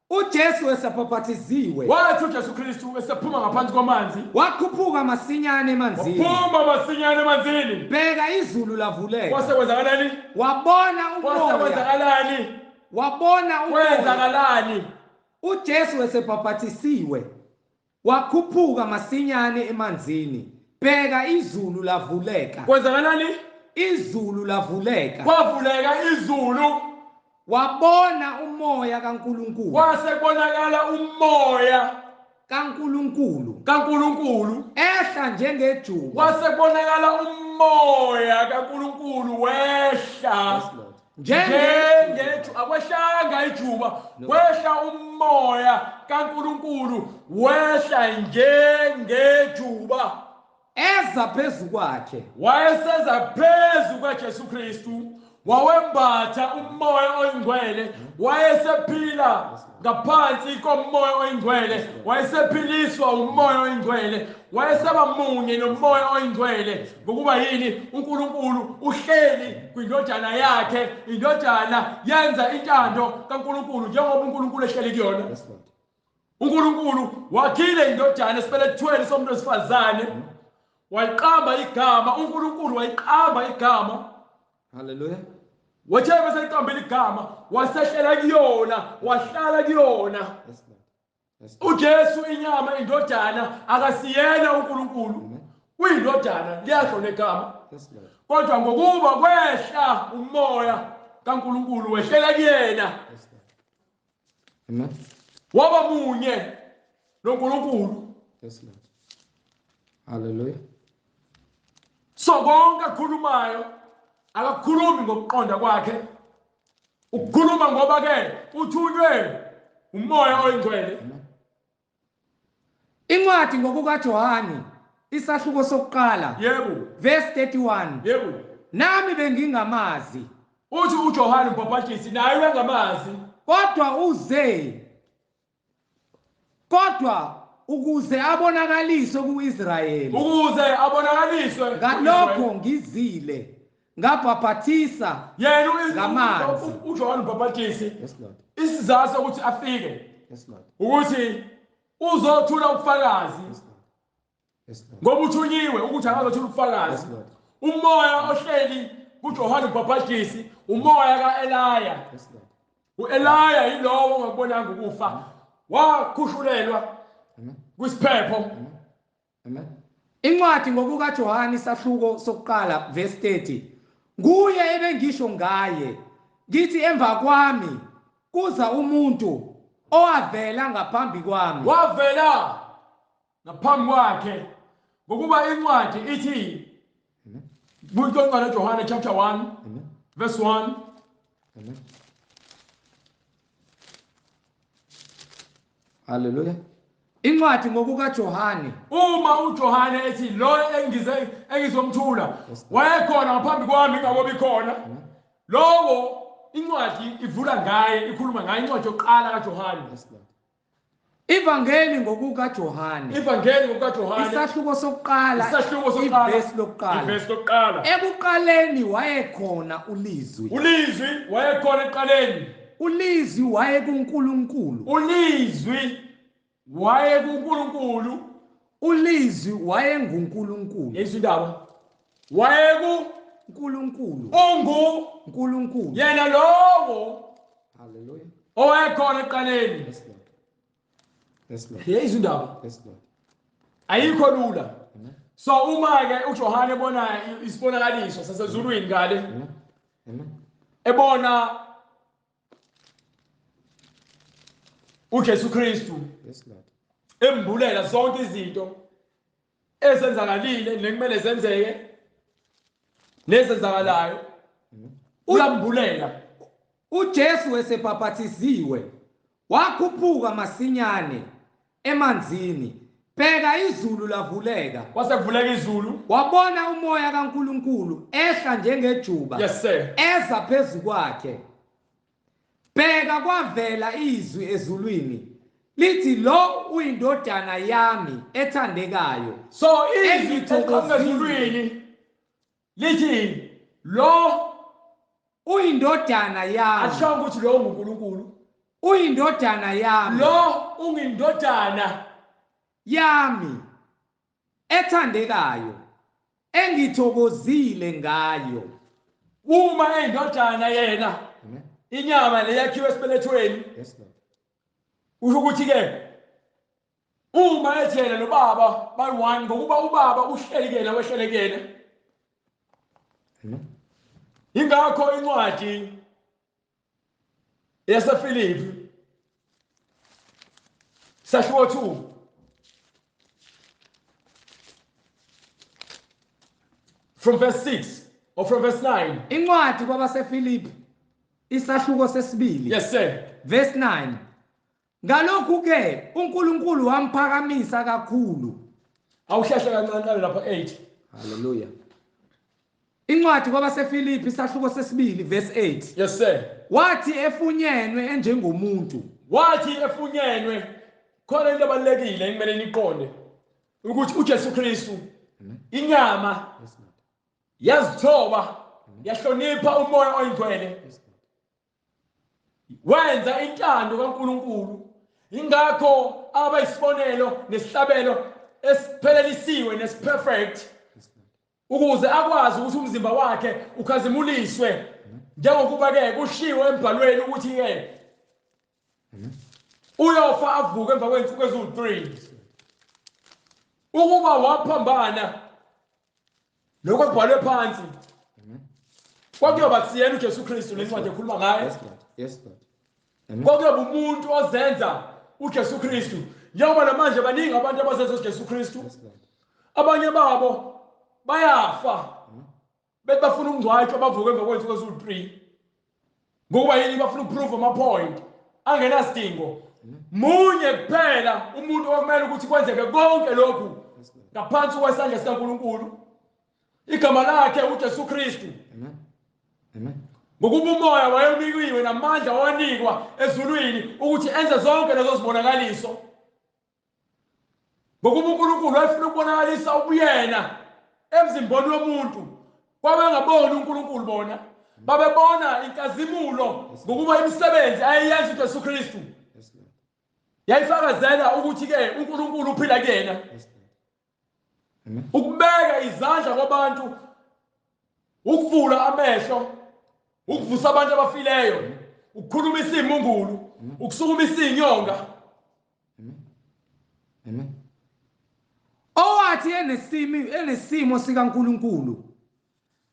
uJesu esebhaphathiziwe. Wathi uJesu Kristu esephuma ngaphansi kwamanzi, wakhuphuka masinyane emanzini. Waphuma masinyane emanzini. Bheka izulu lavuleka. Kwasekwenzakalani? Wabona umoya. Kwasekwenzakalani? Wabona umoya. Kwenzakalani? uJesu esebhaphathisiwe wakhuphuka masinyane emanzini. Bheka izulu lavuleka. Kwenzakalani? Izulu lavuleka. Kwavuleka izulu. Wabona umoya kaNkuluNkulu. Kwase kubonakala umoya kaNkuluNkulu. kaNkuluNkulu ehla njengejuba. Kwase kubonakala umoya kaNkuluNkulu wehla. Yes, Lord. Njengejuba. Akwehlanga ijuba, kwehla umoya kaNkuluNkulu wehla njengejuba. Eza phezu kwakhe. Wayeseza phezu kwaJesu Kristu. Wawembatha umoya oyingcwele, wayesephila ngaphansi komoya oyingcwele, wayesephiliswa umoya oyingcwele, wayeseba munye nomoya oyingcwele. Ngokuba yini? uNkulunkulu uhleli kwindodana yakhe, indodana yenza intando kaNkulunkulu njengoba uNkulunkulu ehleli kuyona. uNkulunkulu wakhile indodana esibelethweni somuntu wesifazane, wayiqamba igama. uNkulunkulu wayiqamba igama. Hallelujah. Wathe bese igama wasehlela kuyona, wahlala kuyona. Yes, Lord. Yes, Lord. uJesu inyama indodana akasiyena uNkulunkulu. Uyindodana liyasho negama. Yes, Lord. Kodwa ngokuba kwehla umoya kaNkulunkulu wehlela kuyena. Yes, Lord. Amen. Waba munye noNkulunkulu. Yes, Lord. Hallelujah. So konke akhulumayo akakhulumi ngokuqonda kwakhe, ukukhuluma ngoba ke uthunywe umoya oyingcwele. Incwadi ngokukaJohani isahluko sokuqala, yebo, verse 31, yebo, nami bengingamazi. Uthi uJohani umbhaphatisi naye uyangamazi, kodwa uze kodwa ukuze abonakaliswe kuIsrayeli, ukuze abonakaliswe ngalokho ngizile ngabhaphathisa yena ngamanzi. uJohani umbhaphatisi. Yes, Lord. Isizathu sokuthi afike, Yes, Lord. ukuthi uzothula ubufakazi. Yes, Lord. Yes, Lord. Ngoba uthunyiwe ukuthi akazothula ubufakazi. Yes, Lord. Umoya ohleli kuJohani umbhaphatisi umoya kaElaya. Yes, Lord. uElaya yilowo ongakubonanga ukufa, wakhushulelwa kwisiphepho. Amen. Incwadi ngokukaJohani isahluko sokuqala verse 30. Nguye ebengisho ngaye ngithi emva kwami kuza umuntu owavela ngaphambi kwami. Wavela ngaphambi kwakhe, ngokuba incwadi ithi kuyincwadi kaJohane chapter 1 verse 1. Amen. Hallelujah. Incwadi ngokukaJohane. Uma uJohane ethi lo engizomthula wayekhona ngaphambi kwami ingakobi khona, lowo incwadi ivula ngaye, ikhuluma ngaye, incwadi yokuqala kaJohane. Ivangeli ngokukaJohane. Ivangeli ngokukaJohane. Isahluko sokuqala. Isahluko sokuqala. Ivesi lokuqala. Ivesi lokuqala. Ekuqaleni wayekhona uLizwi. uLizwi wayekhona ekuqaleni. uLizwi wayekuNkulunkulu. uLizwi wayekuNkulunkulu. uLizwi wayenguNkulunkulu. Yezwa indaba. WayekuNkulunkulu. UnguNkulunkulu. Yena lowo. Hallelujah. Owayekhona ekuqaleni. Yes, Lord. Yes, Lord. Yezwa indaba. Yes, Lord. Ayikho lula. So uma ke uJohane ebona isibonakaliso sasezulwini ngale. Amen. Ebona uJesu Kristu. Yes, Lord. Embulela zonke izinto ezenzakalile nekumele zenzeke nezenzakalayo. Uyambulela. uJesu esebhaphathiziwe Wakhuphuka masinyane emanzini, bheka izulu lavuleka. Kwase kuvuleka izulu. Wabona umoya kaNkuluNkulu ehla njengejuba. Yes sir. Eza phezu kwakhe. Bheka kwavela izwi ezulwini lithi, lo uyindodana yami ethandekayo. So izwi eliqhamuka ezulwini lithi lo uyindodana yami. Asho ukuthi lo unguNkulunkulu. Uyindodana yami. Lo ungindodana yami ethandekayo engithokozile ngayo. Uma eyindodana yena, inyama leyakhiwe esibelethweni. Yes Lord. Usho ukuthi ke uma ethi yena nobaba bayi-one, ngokuba ubaba uhleli kuyena wehlele kuyena. Amen. Ingakho incwadi yaseFilipi sahluko 2 from verse 6 or from verse 9. Incwadi kwabaseFilipi isahluko sesibili. Yes sir. Verse 9. Ngalokhu ke uNkulunkulu wamphakamisa kakhulu. Awusheshe kancane lapha 8. Hallelujah. Incwadi kwabaseFilipi isahluko sesibili verse 8. Yes sir. Wathi efunyenwe enjengomuntu. Wathi efunyenwe. Khona into ebalulekile engimele niqonde ukuthi uJesu Kristu inyama yazithoba, yahlonipha umoya oyingcwele, wenza intando kaNkuluNkulu. Ingakho abayisibonelo nesihlabelo esiphelelisiwe nesiperfect, ukuze akwazi ukuthi umzimba wakhe ukhazimuliswe, njengokuba ke kushiwo embhalweni ukuthi ke uyofa avuke emva kwezinsuku eziwu-3. Ukuba waphambana lokho kubhalwe phansi, kwakuyoba kusiyena uJesu Kristu lencwadi ekhuluma ngaye. Yes Lord. Kwakuyoba umuntu ozenza uJesu Kristu, njengoba namanje baningi abantu abazenza uJesu Kristu. Abanye babo bayafa bethi bafuna ukungcwatshwa bavuke emva kwezinsuku eziwu-3, ngokuba yini? Bafuna ukuprove ama-point angenasidingo. Munye kuphela umuntu okumele ukuthi kwenzeke konke lokhu ngaphansi kwesandla sikaNkuluNkulu, igama lakhe uJesu Kristu. Amen. Amen. Ngokuba umoya wayenikiwe namandla wanikwa ezulwini ukuthi enze zonke lezo zibonakaliso. Ngokuba uNkulunkulu wayefuna ukubonakalisa ubuyena emzimbeni womuntu, kwabengaboni uNkulunkulu bona babebona inkazimulo, ngokuba imisebenzi ayeyenza uJesu Kristu yayifakazela ukuthi ke uNkulunkulu uphila kuyena. Ukubeka izandla kwabantu, ukuvula amehlo, ukuvusa abantu abafileyo, ukukhulumisa imungulu, ukusukumisa inyonga. Amen. Owathi enesimo sikaNkuluNkulu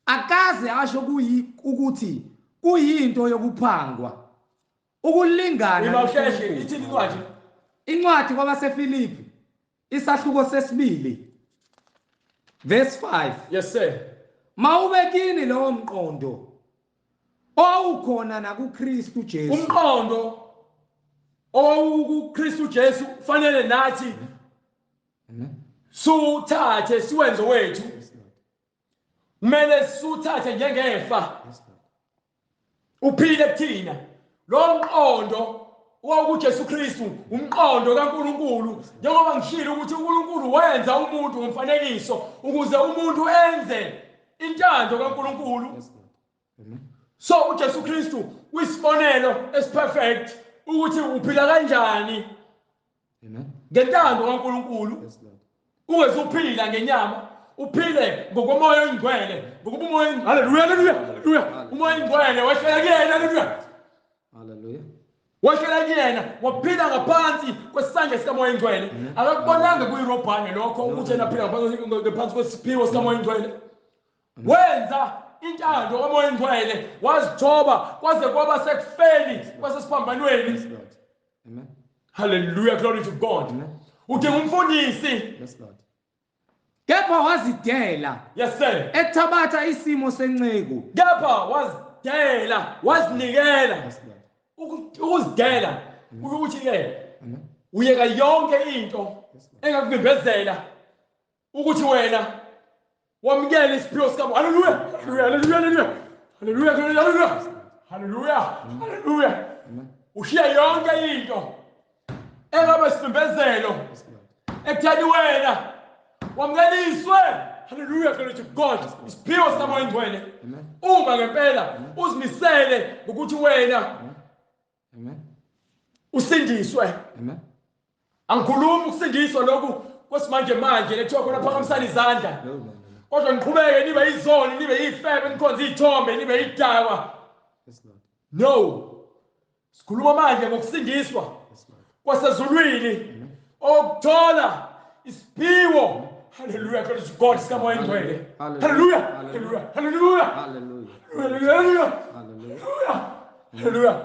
akaze asho ukuthi kuyinto yokuphangwa ukulingana. Imawusheshe ithi incwadi. Incwadi kwabaseFilipi isahluko sesibili verse 5. Yes sir. Mawube kini lowo mqondo owukhona nakuKristu Jesu. Umqondo owukuKristu Jesu fanele nathi suthathe siwenze wethu. Kumele suthathe njengefa, uphile kuthina. Lo mqondo owakuJesu Kristu, umqondo kaNkuluNkulu, njengoba ngishilo ukuthi uNkulunkulu wenza umuntu ngomfanekiso ukuze umuntu enze intando kaNkuluNkulu. So uJesu Kristu uyisibonelo esiperfect ukuthi uphila kanjani ngentando kaNkuluNkulu. Ungezuphila ngenyama, uphile ngokomoya oyingcwele, ngokuba umoya, haleluya, haleluya, haleluya, umoya oyingcwele wehlela kuyena, haleluya, haleluya, wehlela kuyena, waphila ngaphansi kwesandla sikamoya oyingcwele. Akakubonanga kuyirobhane lokho ukuthi yena aphila ngaphansi kwesiphiwo sikamoya oyingcwele. Wenza intando kamoya oyingcwele, wazithoba kwaze kwaba sekufeni kwasesiphambanweni. Amen. Hallelujah, glory to God. Udinga umfundisi. Yes Lord. Kepha wazidela. Yes sir. Ethabatha isimo senceku. Kepha wazidela, wazinikela. Yes Lord. Ukuzidela. Ukuthi ke uyeka yonke into engakuvimbezela ukuthi wena wamukele isiphiwo sikaMoya. Haleluya, haleluya, haleluya, haleluya, haleluya, haleluya, haleluya. Ushiya yonke into engabe isivimbezelo ekutheni wena wamukeliswe. Haleluya, glory to God. Isiphiwo sikaMoya oNgcwele. Uma ngempela uzimisele ngokuthi wena usindiswe. Angikhulumi ukusindiswa lokhu kwesimanje manje lethiwa khona phakamisana izandla. Kodwa niqhubeke nibe izoni, nibe ifebe, nikhonze izithombe, nibe idakwa. No. Sikhuluma manje ngokusindiswa kwasezulwini okuthola isiphiwo. Hallelujah, glory to God, sikaMoya oNgcwele. Hallelujah, hallelujah, hallelujah, hallelujah, hallelujah, hallelujah.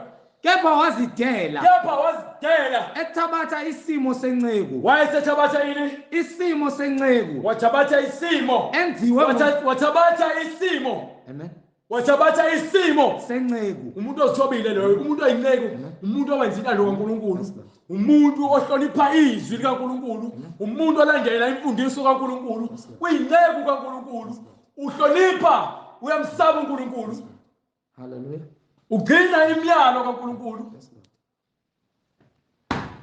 Kepha wazidela. Kepha wazidela. Ethabatha isimo senceku. Wayesethabatha ini? Isimo senceku. Wathabatha isimo. Enziwe wathabatha isimo. Amen. Wathabatha isimo senceku. Umuntu ozithobile loyo, umuntu oyinceku, umuntu owenza intando kaNkulunkulu, umuntu ohlonipha izwi likaNkulunkulu, umuntu olandela imfundiso kaNkulunkulu, uyinceku kaNkulunkulu, uhlonipha, uyamsaba uNkulunkulu. Hallelujah. Ugcina imiyalo kaNkulunkulu.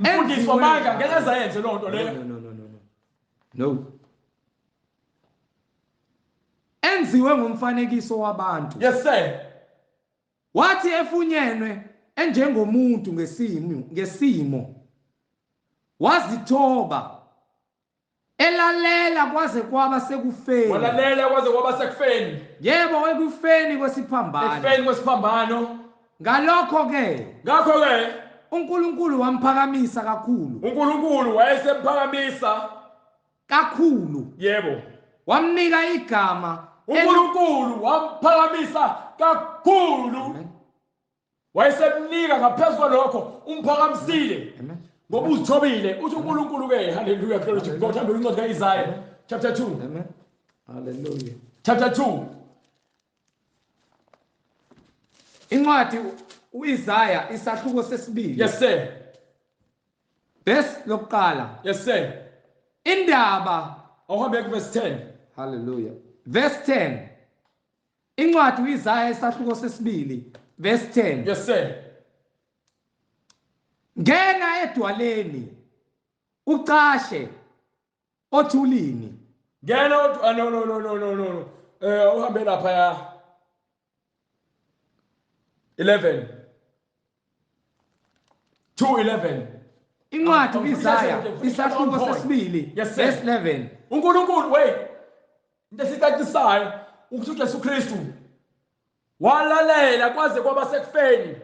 Mfundisi wamanga ngeke azayenze loo nto leyo. No, no, no, no. No. Enziwe ngomfanekiso wabantu. Yes sir. Wathi efunyenwe enjengomuntu ngesimo wazithoba elalela kwaze kwaba sekufeni. Walalela kwaze kwaba sekufeni. Yebo, ekufeni kwesiphambano. Ekufeni kwesiphambano. Ngalokho ke. Ngakho ke uNkulunkulu wamphakamisa kakhulu. uNkulunkulu wayesemphakamisa kakhulu. Yebo. Wamnika igama. uNkulunkulu wamphakamisa kakhulu. Wayesemnika ngaphezulu kwalokho, umphakamisile. Ngoba uzithobile. Uthi uNkulunkulu ke, hallelujah, glory to God. Hamba incwadi kaIsaiah chapter 2. Amen. Hallelujah. Chapter 2. Incwadi uIsaiah isahluko sesibili. Yes sir. Verse lokuqala. Yes sir. Indaba awuhambe ku verse 10. Hallelujah. Verse 10. Incwadi uIsaiah isahluko sesibili verse 10. Yes sir. Ngena edwaleni ucashe othulini. Ngena no no no no no no. Uhambe lapha ya 11. 2:11. Incwadi uIsaiah isahluko sesibili verse 11. uNkulunkulu wey into esicacisayo ukuthi uJesu Kristu walalela kwaze kwaba sekufeni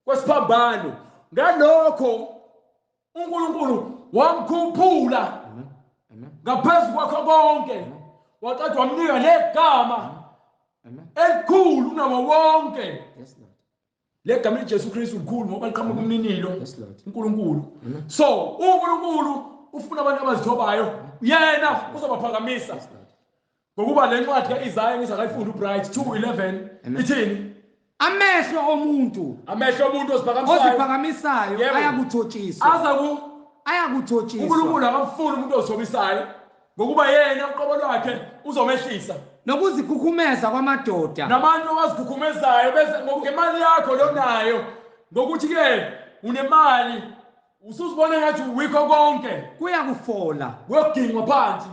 kwesiphambano. Ngalokho uNkulunkulu wamkhuphula ngaphezu kwakho konke, waqeda wamnika negama elikhulu kunawo wonke. Legama likaJesu Kristu likhulu ngoba liqhamuka kumninilo uNkulunkulu. So uNkulunkulu ufuna abantu abazithobayo, yena uzobaphakamisa. Ngokuba le ncwadi kaIsaiah ngisakayifunda uBright 2:11 ithini? Amehlo omuntu, amehlo omuntu oziphakamisayo ayakuthotshiswa. Ayakuthotshiswa. uNkulunkulu akamfuni umuntu ozithobisayo, ngokuba yena uqobo lwakhe uzomehlisa. Nokuzikhukhumeza kwamadoda. Nabantu abazikhukhumezayo bese ngemali yakho lonayo, ngokuthi ke unemali usuzibona ngathi wikho konke, kuyakufola, uyogingwa phansi,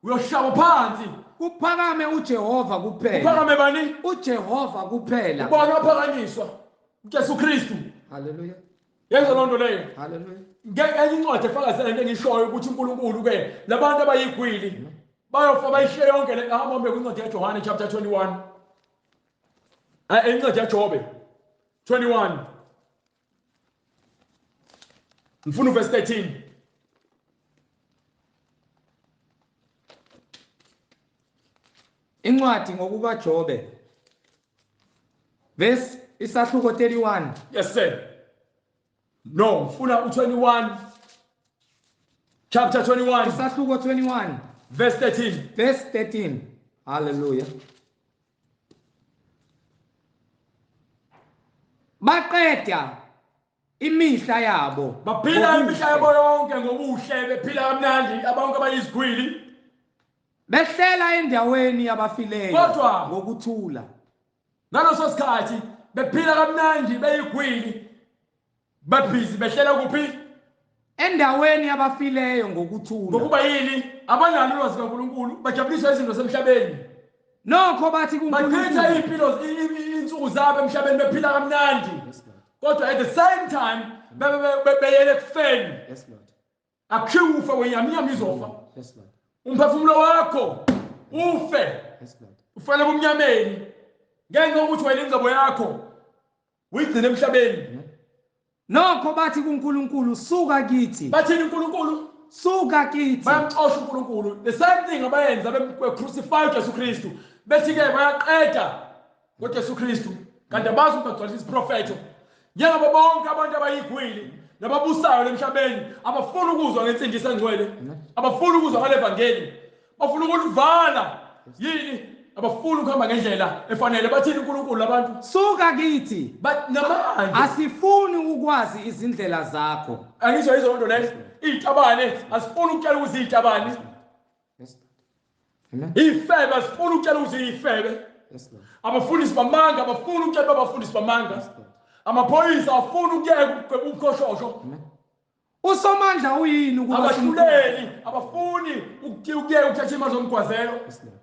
uyoshawa phansi. Kuphakame uJehova kuphela. Kuphakame bani? uJehova kuphela. Ubona waphakanyiswa uJesu Kristu. Hallelujah. Yenza lonto leyo. Hallelujah. Ngeke incwadi efakazela into engishoyo ukuthi uNkulunkulu ke labantu abayigwili bayofa bayishiye yonke le. Ahambe kwincwadi kaJohane chapter 21. Incwadi kaJobe 21. Ngifuna uverse 13. Incwadi ngokukaJobe verse isahluko 31. Yes sir. No, ngifuna u21 chapter 21. Isahluko 21 verse 13. Verse 13. Hallelujah. Baqeda Imihla yabo Baphila imihla yabo yonke ngobuhle, bephila kamnandi, abonke abayizigwili. Behlela endaweni yabafileyo Kodwa- ngokuthula. Ngaleso sikhathi bephila kamnandi beyigwili, babhizi behlela kuphi? Endaweni yabafileyo ngokuthula. Ngokuba yini? Abanalo ulwazi kaNkulunkulu, bajabuliswa izinto zasemhlabeni. Nokho bathi Bachitha kuNkulunkulu iy'mpilo, iy'nsuku zabo emhlabeni bephila kamnandi. Yes, Lord. Kodwa at the same time beyele ekufeni. Yes, Lord. Akhiwe ufe wenyama, inyama izofa. Yes, Lord. Umphefumulo wakho ufe. Yes, Lord. Ufele ebumnyameni ngenxa yokuthi wena ingcebo yakho uyigcine emhlabeni. Nokho bathi kuNkulunkulu suka kithi. Bathini uNkulunkulu? Suka kithi. Bayamxosha uNkulunkulu. The same thing abayenza be-crucify uJesu Kristu, bethi-ke bayaqeda ngoJesu Kristu, kanti abazi ukuthi bagcwalisa isiprofetho. Njengoba bonke abantu abayigwili nababusayo emhlabeni abafuni ukuzwa ngensindiso engcwele, abafuni ukuzwa ngale vangeli, bafuna ukulivala. Yini? Abafuni ukuhamba ngendlela efanele. Bathini uNkulunkulu abantu? Suka kithi. Namanje asifuni ukwazi izindlela zakho. Angisho yizo nto leyo. Izitabane asifuni ukutshela ukuthi izitabane. Yes, Lord. Amen. Ifebe asifuni ukutshela ukuthi ifebe. Yes, Lord. Abafundisi bamanga abafuni ukutshela abafundisi bamanga. Yes, Lord. Amaphoyisa afuna ukuyeka ukukhoshosho. Amen. Usomandla uyini ukuba Abahluleli abafuni ukuyeka ukuthatha imali zomgwazelo. Yes, Lord.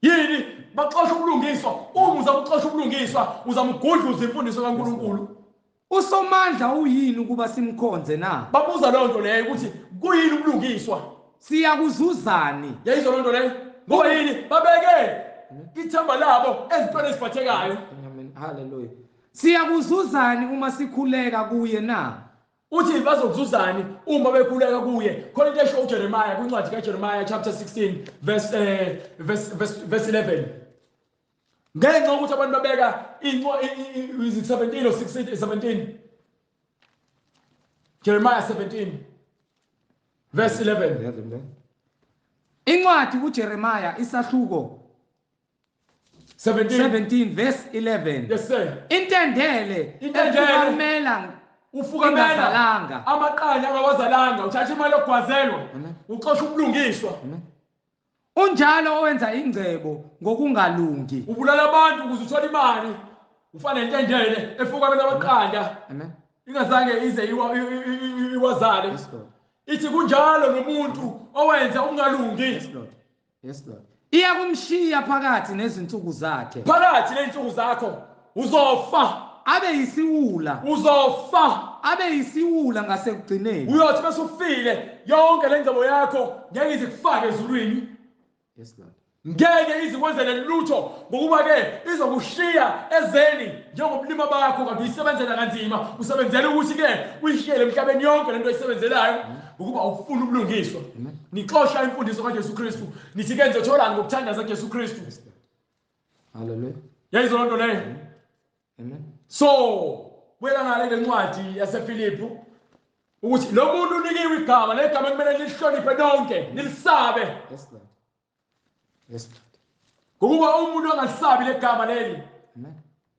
Yini? Baxosha ubulungiswa. Uma uzama ukuxosha ubulungiswa, uzama ukugudluza imfundiso kaNkulunkulu. Usomandla uyini ukuba simkhonze na? Babuza leyo nto leyo ukuthi kuyini ubulungiswa? Siyakuzuzani? Yayizwa leyo nto leyo? Ngoba yini? Babeke ithemba labo ezintweni eziphathekayo. Amen. Hallelujah. Siyakuzuzani uma sikhuleka kuye na? Uthi bazokuzuzani uma bekhuleka kuye? Khona into esho uJeremiah kwincwadi kaJeremiah chapter 16 verse verse 11. Ngenxa yokuthi abantu babeka is it 17 or 16, 17? Jeremiah 17 verse 11. Incwadi kuJeremiah isahluko 17. 17 verse 11. Yes sir. Intendele Intendele. efukamela Ufukamela Ingazalanga. amaqanda angawazalanga, uthatha imali yokugwazelwa, Amen. uxosha ubulungiswa. Amen. Unjalo owenza ingcebo ngokungalungi. Ubulala abantu ukuze uthole imali. Ufana nentendele efukamela amaqanda. Amen. Ingazange ize iwazale. Yes Lord. Ithi kunjalo nomuntu owenza ungalungi. Yes Lord. Yes Lord. Iyakumshiya phakathi nezinsuku zakhe. Phakathi nezinsuku zakho uzofa. Abe yisiwula. Uzofa. Abe yisiwula ngasekugcineni. Uyothi bese ufile yonke lengcebo yakho ngeke ize kufake ezulwini. Yes Lord. Ngeke izikwenzele lutho ngokuba ke izokushiya ezeni njengobulima bakho kanti uyisebenzela kanzima, usebenzela ukuthi ke uyishiyele emhlabeni yonke lento oyisebenzelayo ngokuba ufuna ubulungiswa. Nixosha imfundiso kaJesu Kristu, nithi ke nizotholani ngokuthandaza kuJesu Kristu. Hallelujah. Yayizwa loo nto leyo? Amen. So buyela ngale le ncwadi yaseFilipu ukuthi lo muntu unikiwe igama, legama kumele nilihloniphe nonke, nilisabe. Yes Lord. Yes Lord. Ngokuba umuntu ongalisabi legama leli Amen.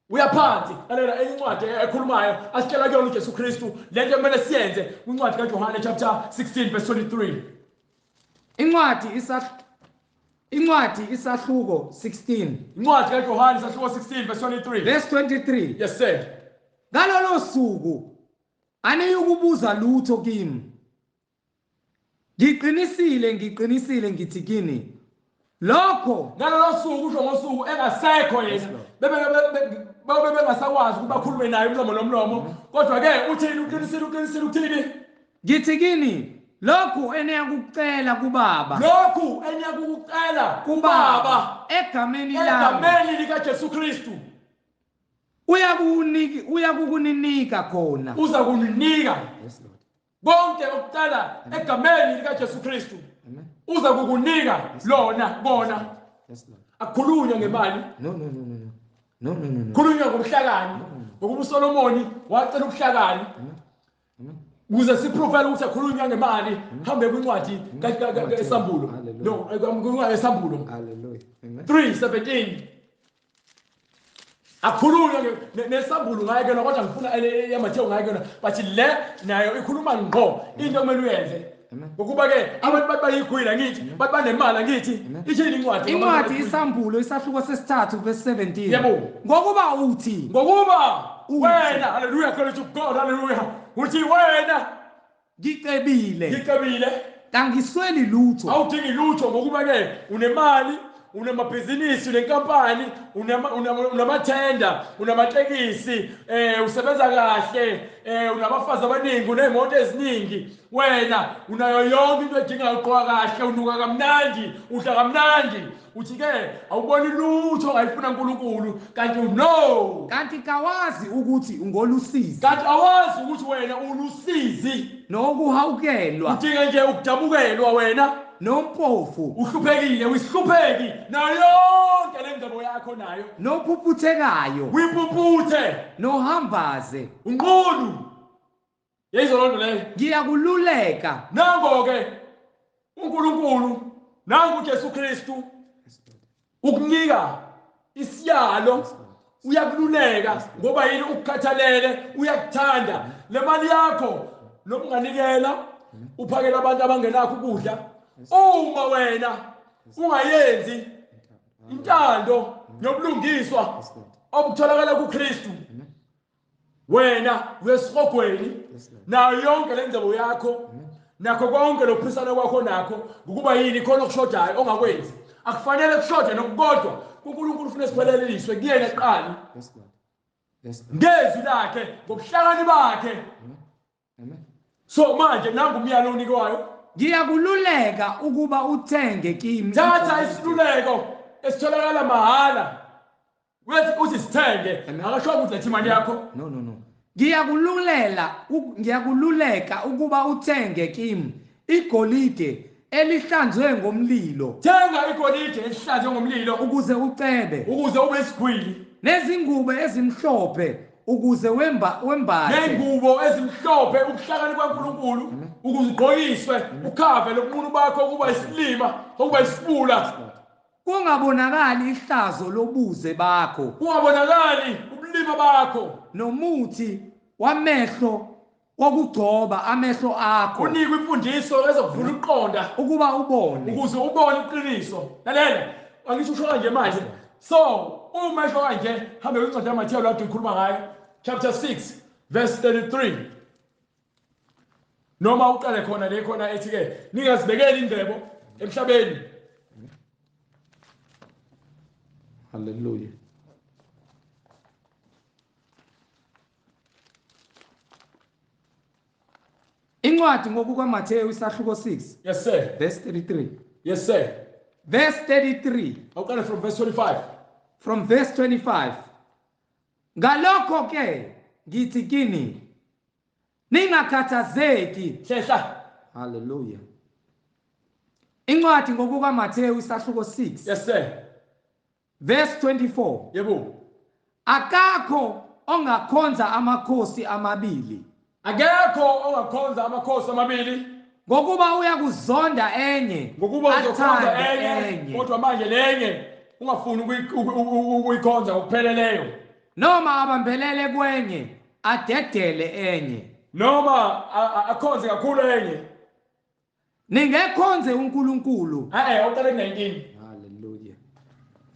uyaphansi. Lalela enye incwadi ekhulumayo asitshela kuyona uJesu Kristu lento kumele siyenze kwincwadi kaJohane chapter 16 verse 23. Incwadi isahluko 16. Incwadi kaJohane isahluko 16 verse 23. Verse 23. Yes sir. Ngalolo suku aniyukubuza lutho kimi. Ngiqinisile, ngiqinisile ngithi kini. Lokho ngalolo suku usho ngosuku engasekho yena. Bebe bengasakwazi ukuba khulume naye umlomo nomlomo. Kodwa ke uthini? Uqinisile, uqinisile uthini? Ngithi kini lokhu eniyakucela kuBaba. Lokhu eniyakucela kuBaba egameni lami. Egameni likaJesu Kristu. Uyakuninika khona. Uza kuninika. Yes Lord. Konke okucela egameni likaJesu Kristu. Amen. Uza kukunika lona kona. Yes Lord. Akukhulunywa ngemali. No no no no no. No no no no. Khulunywa ngobuhlakani. Ngokuba uSolomoni wacela ubuhlakani. Amen. Ukuze siprofile ukuthi akukhulunywa ngemali, hambe kwincwadi esambulo. No, kwincwadi esambulo. Hallelujah. Amen. 3:17. Akhulunywe nesambulo ngaye kena, kodwa ngifuna yaMathewu ngaye kena, but le nayo ikhuluma ngqo into okumele uyenze. Ngokuba ke abantu bathi bayigwila ngithi, bathi banemali ngithi, ithini incwadi? Incwadi isambulo isahluko sesithathu verse 17. Yebo. Ngokuba uthi, ngokuba wena, hallelujah, glory to God, hallelujah. Uthi wena ngicebile. Ngicebile. Kangisweli lutho. Awudingi lutho ngokuba ke unemali, unamabhizinisi, unenkampani, unamathenda, unamatekisi, usebenza kahle, unabafazi abaningi, unezimoto eziningi. Wena unayo yonke into edingayo, ugqoka kahle, unuka kamnandi, udla kamnandi. Uthi ke awuboni lutho ongayifuna uNkulunkulu, kanti no. Kanti kawazi ukuthi ungolusizi. Kanti awazi ukuthi wena ulusizi. Nokuhawukelwa. Udinga nje ukudabukelwa wena. Nompofu. Uhluphekile, uyisihlupheki nayo yonke le ngcebo yakho nayo. Nophuphuthekayo. Uyiphuphuthe. Nohambaze. Unqunu. Yeyizwa loo nto leyo. Ngiyakululeka. Nango-ke uNkulunkulu, nangu uJesu Kristu ukunika isiyalo, uyakululeka ngoba yini? Ukukhathalele, uyakuthanda. Le mali yakho noma unganikela uphakele abantu abangenakho ukudla, uma wena ungayenzi intando nobulungiswa obutholakala kuKristu, wena uyesihogweni nayo yonke le ngcebo yakho nakho konke lokuphisana kwakho nakho, ngokuba yini? Khona okushodayo ongakwenzi. Akufanele kushode nokukodwa. UNkulunkulu ufuna sipheleliswe kuyena kuqala ngezwi lakhe, ngobuhlakani bakhe. So manje nangu umyalo onikwayo. Ngiyakululeka ukuba uthenge kimi. Thatha isiluleko esitholakala mahhala. Uthi sithenge, akasho ukuthi letha imali yakho. No no no. Ngiyakululeka ukuba uthenge kimi igolide elihlanzwe ngomlilo. Thenga igolide elihlanzwe ngomlilo ukuze ucebe, ukuze ube isigwili. Nezingubo ezimhlophe ukuze wembathe. Nengubo ezimhlophe, ubuhlakani kwaNkulunkulu, ukuze ugqokiswe, ukhave lobunqunu bakho kuba isilima, okuba isibula. Kungabonakali ihlazo lobuze bakho. Kungabonakali ubulima bakho. Nomuthi wamehlo wokugcoba amehlo akho. Unikwe imfundiso ezokuvula ukuqonda ukuba ubone, ukuze ubone iqiniso. Lalela, angisho usho kanje manje. So uma esho kanje, hambe kwincwadi yaMathewu lapho ikhuluma ngayo, chapter 6 verse 33. Noma uqale khona le khona ethi ke ningazibekeli ingcebo emhlabeni. Hallelujah. Incwadi ngokukaMathewu isahluko 6. Yes sir. Verse 33. Yes sir. Verse 33. Awuqale from verse 25. From verse 25. Ngalokho ke ngithi kini ningakhathazeki. Hlehla. Hallelujah. Incwadi ngokukaMathewu isahluko 6. Yes sir. Verse 24. Yebo. Akakho ongakhonza amakhosi amabili. Akekho ongakhonza amakhosi amabili. Ngokuba uyakuzonda enye, ngokuba uzokhonza enye, kodwa manje lenye ungafuni ukuyikhonza ngokupheleleyo. Noma abambelele kwenye, adedele enye. Noma akhonze kakhulu enye. Ningekhonze uNkulunkulu. Awuqale ku-19. Hallelujah.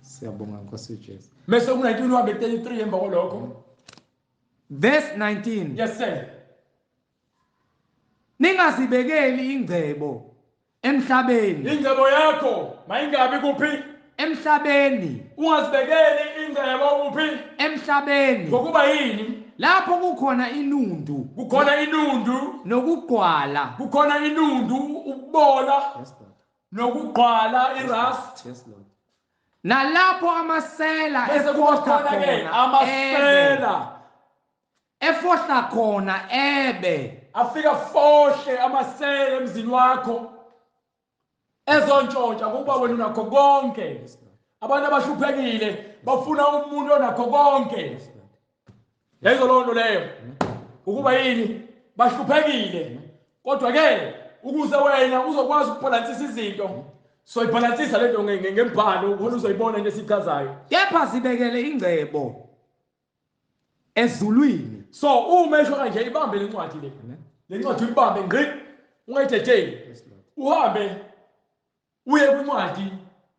Siyabonga Nkosi Jesu. Mase ku-19 uhambe ku-33 emva kwalokho. Verse 19. Yes sir. Ningazibekeli ingcebo emhlabeni. Ingcebo yakho mayingabi kuphi? Emhlabeni. Ungazibekeli ingcebo kuphi? Emhlabeni. Ngokuba yini? Lapho kukhona inundu. Kukhona inundu nokugqwala. Kukhona inundu, ukubola. Yes Lord. Nokugqwala, irust. Yes Lord. Nalapho amasela efohla khona, amasela efohla khona ebe. Afika fohle amasela emzini wakho ezontshontsha kuba wena unakho konke. Abantu abahluphekile bafuna umuntu onakho konke. Lezo loo nto leyo ukuba yini? Bahluphekile. Kodwa ke ukuze wena uzokwazi ukubhalansisa izinto, so ibhalansisa lento ngembhalo, khona uzoyibona into esichazayo. Kepha zibekele ingcebo Ezulwini. So uma esho kanje ibambe lencwadi le. Lencwadi uyibambe ngqi, ungayidedeli. Uhambe uye kwincwadi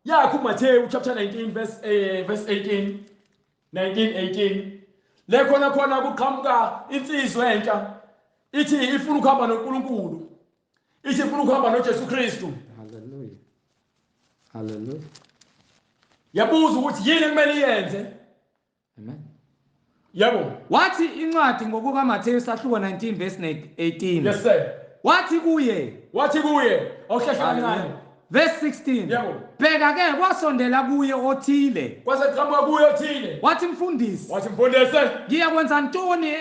yakho uMathewu chapter 19 verse verse 18 19 18. Le khona khona kuqhamuka insizwa entsha ithi ifuna ukuhamba noNkulunkulu, ithi ifuna ukuhamba noJesu Kristu. Hallelujah. Hallelujah. Yabuza ukuthi yini ekumele iyenze. Amen. Yebo. Wathi incwadi ngokukaMathewu sahluko 19 verse 18. Yes sir. Wathi kuye. Wathi kuye. Awuhlehla kancane. Verse 16. Yebo. Bheka ke kwasondela kuye othile. Kwaseqhamuka kuye othile. Wathi mfundisi. Wathi mfundisi. Ngiyakwenza ntoni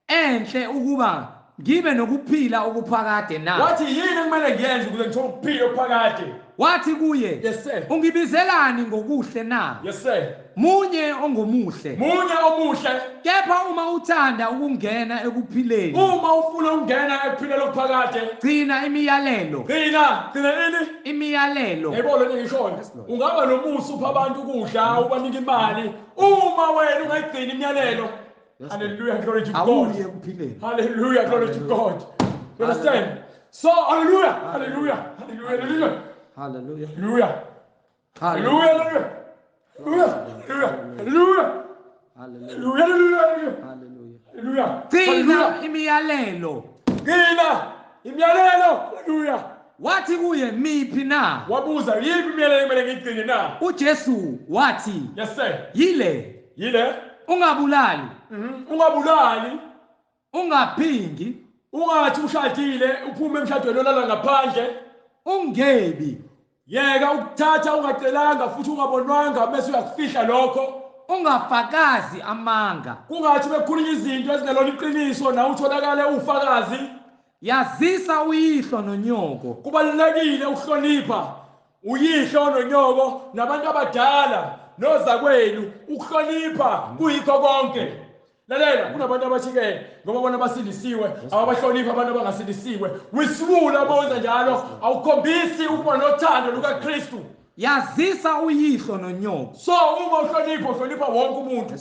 enhle ukuba ngibe nokuphila okuphakade na? Wathi yini ekumele ngiyenze ukuze ngithole ukuphila okuphakade? Wathi kuye, yes sir. Ungibizelani ngokuhle na? Yes sir. Munye ongomuhle. Munye omuhle. Kepha uma uthanda ukungena ekuphileni. Uma ufuna ukungena ekuphileni okuphakade, gcina imiyalelo. Gcina, gcina ini? Imiyalelo. Yebo lento ngishoyo. Ungaba nomusa upha abantu ukudla, ubanika imali. Uma wena ungayigcina imiyalelo. Hallelujah, glory to God. Hallelujah, glory to God. You understand? So, hallelujah, hallelujah, hallelujah, hallelujah, hallelujah, hallelujah, hallelujah, hallelujah, hallelujah, hallelujah, hallelujah. Gcina imiyalelo. Gcina imiyalelo. Hallelujah. Wathi kuye miphi na? Wabuza yiphi imiyalelo ekumele ngiyigcine na? uJesu wathi, yes sir. Yile. Yile. Ungabulali. Ungabulali. Ungaphingi. Ungathi ushadile uphume emshadweni olala ngaphandle. Ungebi. Yeka ukuthatha ungacelanga futhi ungabonwanga bese uyakufihla lokho. Ungafakazi amanga. Kungathi bekukhulunywa izinto ezingelona iqiniso nawe utholakale ufakazi. Yazisa uyihlo nonyoko. Kubalulekile ukuhlonipha uyihlo nonyoko nabantu abadala nozakwenu. Ukuhlonipha kuyikho konke. Lalela, kunabantu abathi-ke ngoba bona basindisiwe ababahloniphi abantu abangasindisiwe. Wisiwula bonza njalo, awukhombisi ukuba nothando lukaKristu. Yazisa uyihlo nonyoko. So uma uhlonipha uhlonipha wonke umuntu.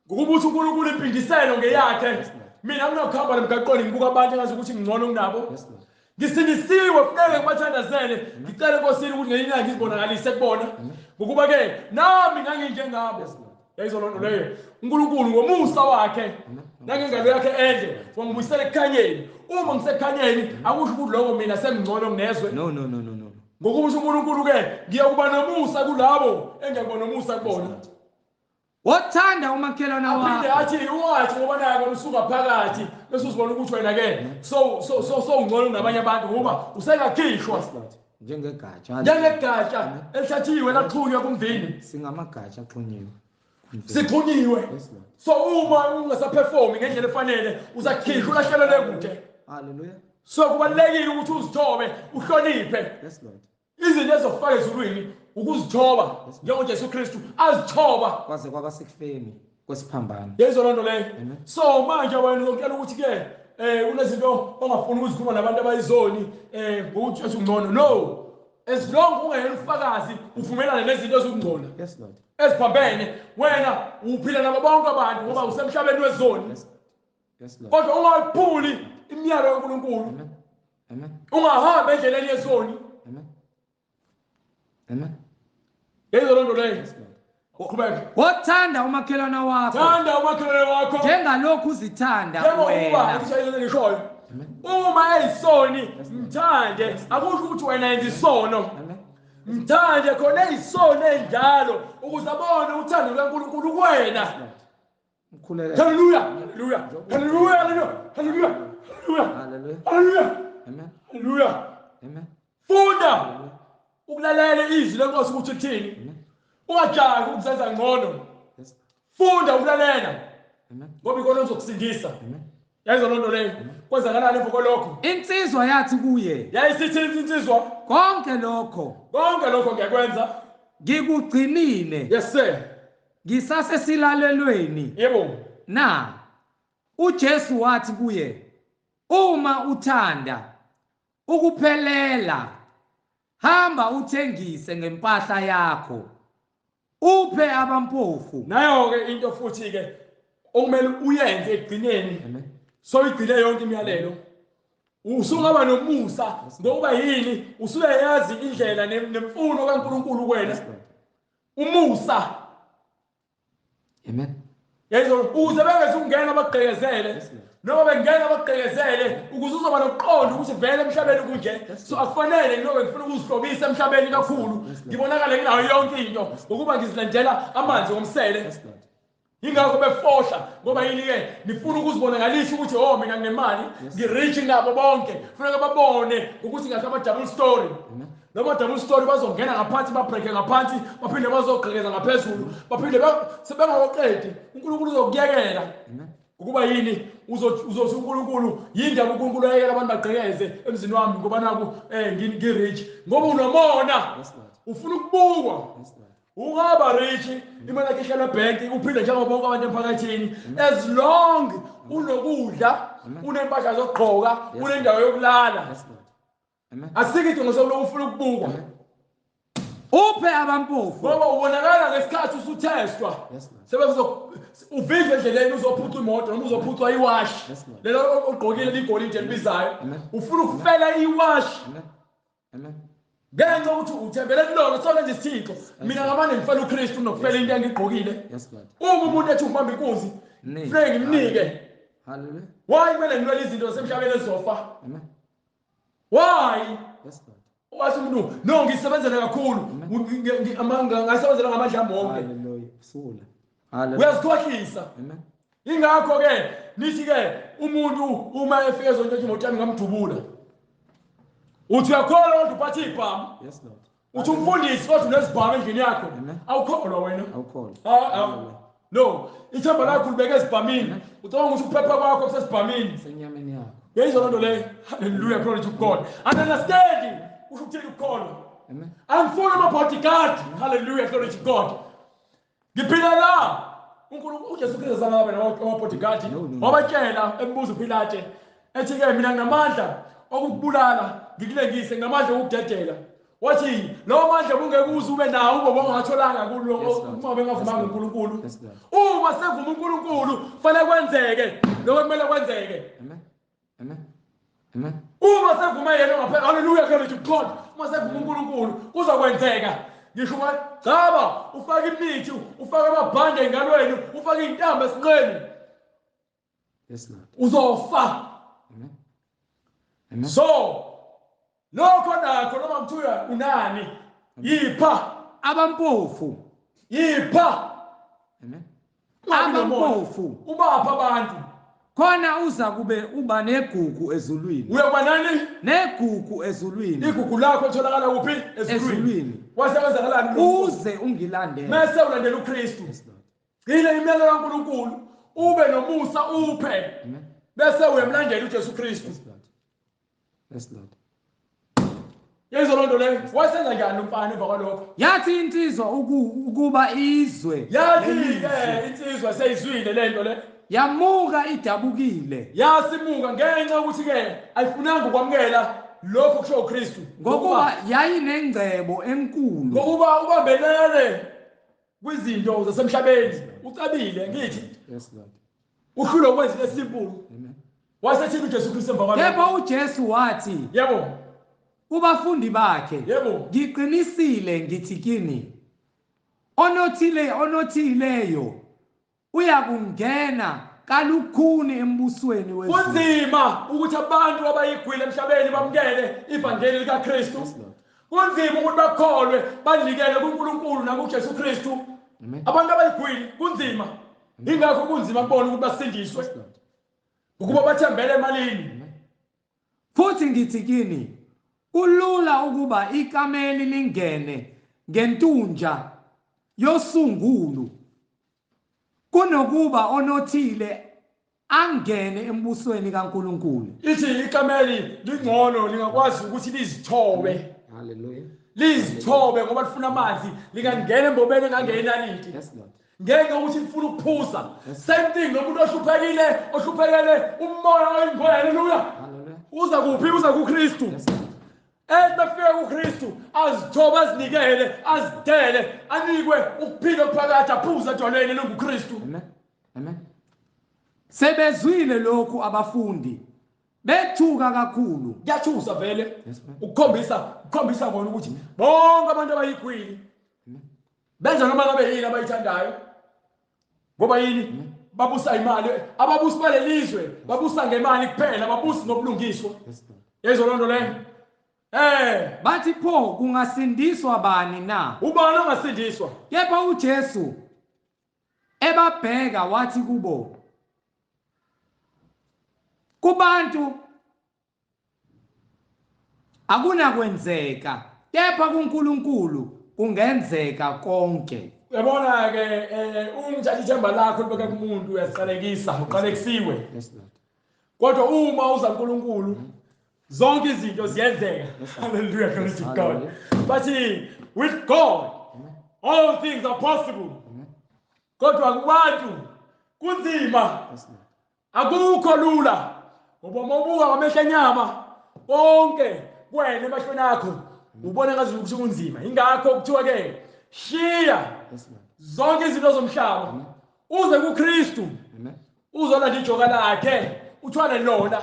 Ngokuba uthi uNkulunkulu impindiselo ngeyakhe. Mina nginokuhamba emgaqweni ngibuka abantu engazi ukuthi ngingcono kunabo. Ngisindisiwe kufanele ngibathandazele, ngicele eNkosini ukuthi ngelinye ilanga ngizibonakalise kubona. Ngokuba ke nami nganginjengabo. Yayizolonto leyo. uNkulunkulu ngomusa wakhe nangengalo yakhe ende wangibuyisela ekukhanyeni. Uma ngisekhanyeni akusho ukuthi lokho mina sengingcono kunezwe. No no no no no. Ngokusho uNkulunkulu ke ngiyakuba nomusa kulabo engiyakuba nomusa kubona. Wothanda umakhelwane wakho. Aphinde athi ungathi ngoba naye usuka phakathi bese uzibona ukuthi wena ke so so so so ungcono kunabanye abantu ngoba usengakhishwa njengegatsha. Njengegatsha elihlathiwe laxhunywa kumvini. Singamagatsha axhunyiwe. Sixhunyiwe. So uma ungasaperformi ngendlela efanele uzakhishwa ulahlelele kude. Hallelujah. So kubalulekile ukuthi uzithobe uhloniphe. Yes Lord. Izinto ezofaka ezulwini ukuzithoba njengoJesu Kristu azithoba kwaze kwaba sekufeni kwesiphambano. Yezwa lonto leyo. So manje wena uzokutshela ukuthi ke kunezinto ongafuni ukuzikhuluma nabantu abayizoni ngokuthi uthi ungcono. No. As long ungeyena ufakazi uvumelane nezinto ezingcono. Yes Lord. Eziphambene wena uphila nabo bonke abantu ngoba usemhlabeni wezoni. Yes Lord. Kodwa ungayiphuli imiyalo kaNkulunkulu. Amen. Amen. Ungahambi endleleni yezoni. Amen. Amen. Yezwa lonto leyo. Uqhubeke. Wothanda umakhelwane wakho. Thanda umakhelwane wakho. Njengalokhu uzithanda wena. Njengokuba ngishoyo. Uma eyisoni mthande, akusho ukuthi wena yenza isono. Mthande khona eyisoni enjalo ukuze abone uthando lukaNkulunkulu kuwena. Mkhuleke. Hallelujah. Hallelujah. Hallelujah. Hallelujah. Hallelujah. Hallelujah. Amen. Hallelujah. Amen. Funda ukulalela izwi lenkosi ukuthi lithini. Ungajahi ukuzenza ngcono. Funda ukulalela. Ngoba ikona ozokusindisa. Yayizwa lonto leyo. Kwenzakalani emva kwalokho? Insizwa yathi kuye. Yayisithi insizwa, konke lokho. Konke lokho ngiyakwenza. Ngikugcinile. Yes sir. Ngisasesilalelweni. Yebo. Na uJesu wathi kuye, uma uthanda ukuphelela hamba uthengise ngempahla yakho uphe abampofu. Nayo ke into futhi ke okumele uyenze ekugcineni. Soyigcine yonke imiyalelo. Usungaba nomusa ngokuba yini? Usuyayazi indlela nemfuno kaNkulunkulu kuwena. Umusa. Amen. Yezo uze bengezungena abagqekezele. Noma bengena abagqekezele ukuze uzoba nokuqonda ukuthi vele emhlabeni kunje. So akufanele ngilobe ngifuna ukuzihlobisa emhlabeni kakhulu. Ngibonakale nginayo yonke into ngokuba ngizilandela amanzi ngomsele. Ingakho befohla ngoba yini ke nifuna ukuzibonakalisa ukuthi oh mina nginemali, ngirich nabo bonke. Kufuneka babone ukuthi ngakho ama double story. Noma double story bazongena ngaphansi babreake ngaphansi baphinde bazogqekeza ngaphezulu baphinde sebengawaqedi. uNkulunkulu uzokuyekela. Ukuba yini uzothi uNkulunkulu yindaba uNkulunkulu ayekela abantu bagqekeze emzini wami ngoba naku ngirich ngoba unomona ufuna ukubukwa. Ungaba rich imali yakhe ihlala ebhenki uphinde njengoba bonke abantu emphakathini as long unokudla unempahla zokugqoka unendawo yokulala. Asikho idingo sokuloku ufuna ukubukwa. Uphe abampofu ngoba ubonakala ngesikhathi usuthestwa. Sebezo uvinjwe endleleni uzophuca imoto noma uzophucwa iwashi lelo ogqokile ligolide elibizayo ufuna ukufela iwashi. Ngenxa ukuthi uthembele kulona sona nje isithixo. Mina ngamane ngifela uKristu nokufela into engigqokile. Uma umuntu ethi ubamba inkunzi kufuneka ngimnike. Hallelujah. Why kumele ngilwele izinto zasemhlabeni ezizofa? Why? Wathi umuntu no ngisebenzela kakhulu ngasebenzela ngamandla ami wonke. Hallelujah. Sula. Uyazikhohlisa. Ingakho ke nithi ke umuntu uma efika ezontshontsha imoto yami ngamdubula. Uthi uyakholwa kodwa uphathe ibhamu. Yes Lord. Uthi umfundisi kodwa unezibhamu endlini yakho. Awukholwa wena. Awukholwa. No, ithemba lakho libeke ezibhamini. Ucabanga ukuthi ukuphepha kwakho kusesibhamini. Senyameni yakho. Yeyizwa loo nto leyo. Hallelujah, glory to God. And understanding usho ukuthini ukukholwa. Amen. Angifuni ama-bodyguard. Hallelujah, glory to God. Ngiphila la. uNkulunkulu uJesu Kristu azange abe nama-bodyguard. Wabatshela embuza uPilate ethi ke mina nginamandla okukubulala ngikulengise, nginamandla okukudedela. Wathi lawo mandla bungeke uze ube nawo uma bongatholanga kulo uma bengavumanga uNkulunkulu. Uma sevuma uNkulunkulu kufanele kwenzeke lokho kumele kwenzeke. Amen. Amen. Amen. Uma sevuma yena ngaphela. Hallelujah, glory to God. Uma sevuma uNkulunkulu kuzokwenzeka. Ngisho ungagcaba ufake imithi ufake amabhande engalweni ufake intambo esinqeni. Yes Lord. Uzofa. Amen. Amen. So lokho nakho noma kuthiwa unani yipha abampofu. Yipha. Amen. Abampofu ubapha abantu khona uza kube uba negugu ezulwini. Uyoba nani? Negugu ezulwini. Igugu lakho litholakala kuphi? Ezulwini. Wasebenzakalani? Uze ungilandele. Mase ulandela uKristu. Gcina imiyalelo kaNkulunkulu, ube nomusa uphe. Bese uyamlandela uJesu Kristu. Yes Lord. Yezwa loo nto leyo. Wasenza njani umfana emva kwalokho? Yathi insizwa ukuba izwe. Yathi ke insizwa seyizwile le nto le. Yamuka idabukile. Yasimuka ngenxa yokuthi ke ayifunanga ukwamukela lokho kusho uKristu. Ngokuba yayinengcebo enkulu. Ngokuba ubambelele kwizinto zasemhlabeni. Ucabile ngithi. Yes Lord. Uhlulwe ukwenza into esimple. Amen. Wasethini uJesu Kristu emva kwalokho? Kepha uJesu wathi. Yebo. Kubafundi bakhe. Yebo. Ngiqinisile ngithi kini onothileyo uyakungena kalukhuni embusweni wezulu. Kunzima ukuthi abantu abayigwile emhlabeni bamukele ivangeli likaKristu. Kunzima ukuthi bakholwe banikele kuNkulunkulu nakuJesu Kristu. Abantu abayigwile kunzima. Ingakho kunzima kubona ukuthi basindiswe. Ukuba bathembele emalini. Futhi ngithi kini kulula ukuba ikameli lingene ngentunja yosungulu kunokuba onothile angene embusweni kaNkulunkulu. Ithi ikameli lingcono lingakwazi ukuthi lizithobe. Hallelujah. Lizithobe ngoba lifuna amanzi, lingangena embobeni engangenaliti. Yes Lord. Ngenxa ukuthi lifuna ukuphuza. Same thing nomuntu ohluphekile, ohluphekele umoya oyingcwele. Hallelujah. Uza kuphi? Uza kuKristu. Ethi befika kuKristu azithobe, azinikele, azidele, anikwe ukuphila okuphakade, aphuze edwaleni elinguKristu. Amen. Amen. Sebezwile lokhu abafundi bethuka kakhulu. Kuyathusa vele ukukhombisa kona ukuthi bonke abantu abayigwili benza noma ngabe yini abayithandayo. Ngoba yini? Babusa imali. Ababusi balelizwe babusa ngemali kuphela, babusi ngobulungiswa. Yezwa loo nto leyo? Bathi pho kungasindiswa bani na? Ubani ongasindiswa? Kepha uJesu ebabheka wathi kubo, kubantu akunakwenzeka, kepha kuNkulunkulu kungenzeka konke. Uyabona ke umthatha ithemba lakho libeke kumuntu, uyasiqalekisa, uqalekisiwe. Kodwa uma uza kuNkulunkulu zonke izinto ziyenzeka. Hallelujah, glory to God. But with God all things are possible. Kodwa kubantu kunzima, akukho lula. Ngoba uma ubuka ngamehlo enyama konke kuwena emehlweni akho ubona ngathi ukuthi kunzima. Ingakho kuthiwa ke shiya zonke izinto zomhlaba uze kuKristu, uzolanda ijoka lakhe uthwale lona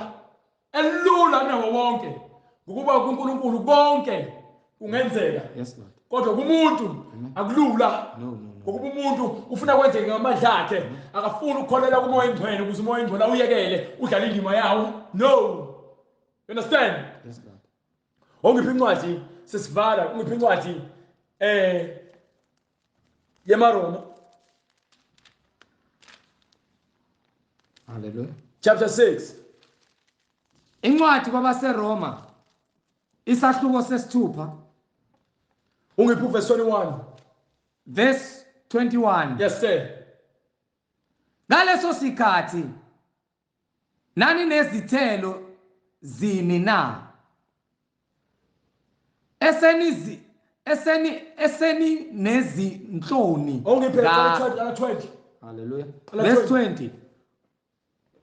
elula kunawo wonke, ngokuba kuNkulunkulu konke kungenzeka. Kodwa kumuntu akulula, ngokuba umuntu ufuna kwenzeke ngamandla akhe, akafuni ukukholelwa kuMoya Oyingcwele ukuze uMoya Oyingcwele awuyekele udlale indima yawo. No, you understand? Ongiphi incwadi sesivala, ungiphi incwadi yemaRoma. Hallelujah. Chapter 6. Incwadi kwabaseRoma isahluko sesithupha. Ungiphi verse 21. Verse 21. Yes sir. Ngaleso sikhathi nani nezithelo zini na? Eseni nezinhloni. Ungiphi 20. Hallelujah. Verse 20.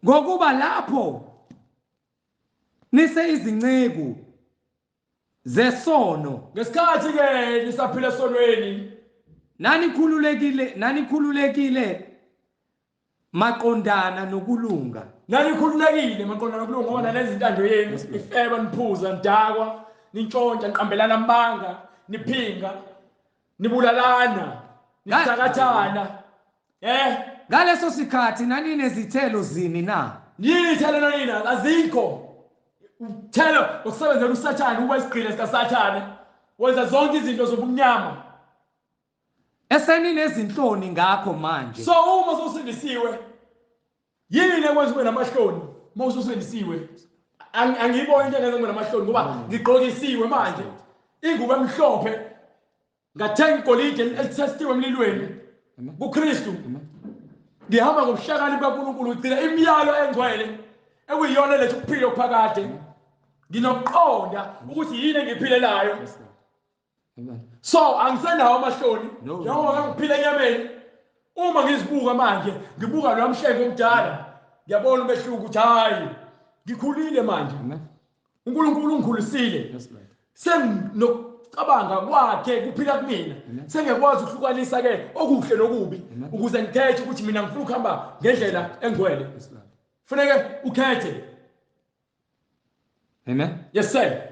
Ngokuba lapho nise izinceku zesono, ngesikhathi ke nisaphila esonweni, nanikhululekile maqondana nokulunga. Nanikhululekile maqondana nokulunga, ngoba nalenza intando yenu, ifeba, niphuza, nidakwa, nintshontsha, niqambelana amanga, niphinga, nibulalana, nithakathana. Ngaleso sikhathi naninezithelo zini na? Yini ithelo nina? Azikho. Uthelo ukusebenzela uSathane, uba isigqila sikaSathane, wenza zonke izinto zobumnyama. Eseninezinhloni ngakho manje. So uma usindisiwe, yini ekwenza ube namahloni uma ususindisiwe? Angiyiboni into engenza ngibe namahloni, ngoba ngigqokisiwe manje ingubo emhlophe, ngathenga igolide elithestiwe emlilweni kuKristu. Ngihamba ngobuhlakani bukaNkulunkulu, ngigcina imiyalo engcwele ekuyiyona eletha ukuphila okuphakade. Nginokuqonda ukuthi yini engiphilelayo. So angisenawo amahloni njengoba ngiphila enyameni. Uma ngizibuka manje, ngibuka lo mhlengo omdala, ngiyabona umehluko ukuthi hayi, ngikhulile manje. uNkulunkulu ungikhulisile. Senginokucabanga kwakhe kuphila kumina. Sengiyakwazi ukuhlukanisa ke okuhle nokubi, ukuze ngikhethe ukuthi mina ngifuna ukuhamba ngendlela engcwele. Funeke ukhethe. Amen. Yes sir.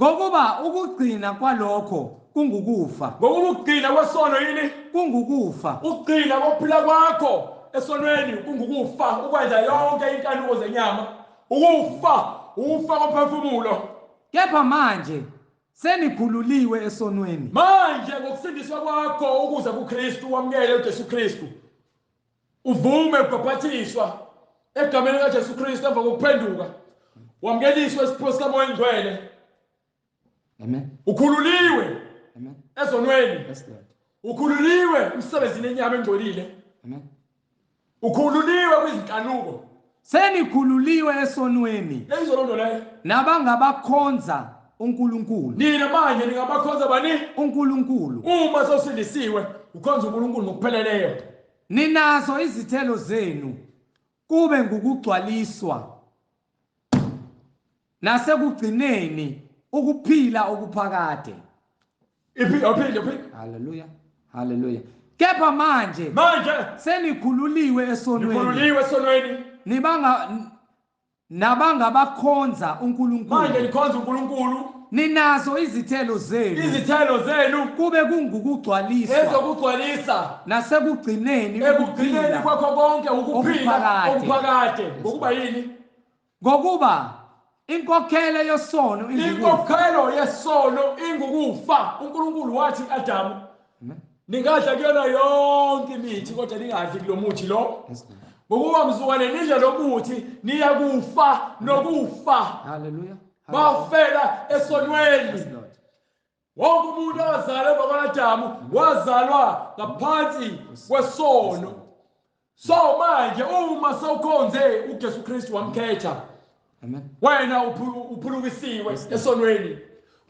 Ngokuba ukugcina kwalokho kungukufa. Ngokuba ukugcina kwesono yini? Kungukufa. Ukugcina kokuphila kwakho esonweni kungukufa, ukwenza yonke inkanuko zenyama. Ukufa, ukufa komphefumulo. Kepha manje senikhululiwe esonweni. Manje ngokusindiswa kwakho ukuze kuKristu wamukele uJesu Kristu, uvume ukubhaphatiswa egameni likaJesu Kristu emva kokuphenduka, wamukeliswe isipho sikaMoya Oyingcwele. Amen. Ukhululiwe. Amen. Ezonweni. Yes Lord. Ukhululiwe emsebenzini enyama engcolile. Amen. Ukhululiwe kwizinkanuko. Senikhululiwe esonweni. Lezo lonto leyo. Nabangabakhonza uNkulunkulu. Nina manje ningabakhonza bani? uNkulunkulu. Uma sosindisiwe ukhonza uNkulunkulu ngokupheleleyo. Ninazo izithelo zenu kube ngukugcwaliswa nasekugcineni ukuphila okuphakade. Iphinde. Hallelujah. Hallelujah. Kepha manje senikhululiwe esonweni. Nikhululiwe esonweni. Nibanga nabangabakhonza uNkulunkulu. Manje nikhonza uNkulunkulu. Ninazo izithelo zenu. Izithelo zenu kube kungukugcwaliswa. Ezokugcwalisa. Nasekugcineni ekugcineni kwakho konke ukuphila okuphakade. Ngokuba yini? Ngokuba inkokhelo yesono ingukufa. Inkokhelo yesono ingukufa. uNkulunkulu wathi Adamu, ningadla kuyona yonke imithi kodwa ningadli kulomuthi lo. Ngokuba mzukwane nidla lo muthi niyakufa nokufa. Hallelujah. Bafela esonweni. Wonke umuntu owazalwa emva kwa-Adamu wazalwa ngaphansi kwesono. So manje uma sewukhonze uJesu Kristu wamkhetha, amen, wena uphulukisiwe esonweni.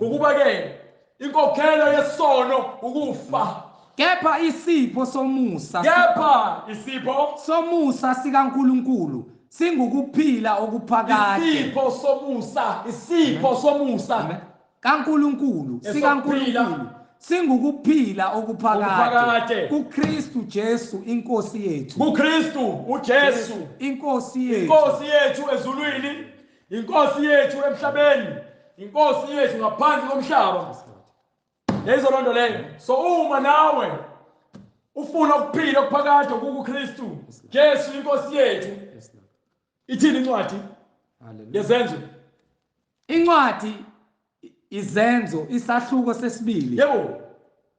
Ngokuba ke inkokhelo yesono ukufa. Kepha isipho somusa, kepha isipho somusa sikaNkulunkulu singukuphila okuphakade. Isipho somusa, isipho somusa kaNkulunkulu sikaNkulunkulu singukuphila okuphakade kuKristu Jesu inkosi yethu. kuKristu uJesu inkosi yethu. Inkosi yethu ezulwini, inkosi yethu emhlabeni, inkosi yethu ngaphansi komhlaba. Lezo lonto leyo. So uma nawe ufuna ukuphila okuphakade kuKristu Jesu inkosi yethu, ithini incwadi yeZenzo? Incwadi Izenzo isahluko sesibili. Yebo.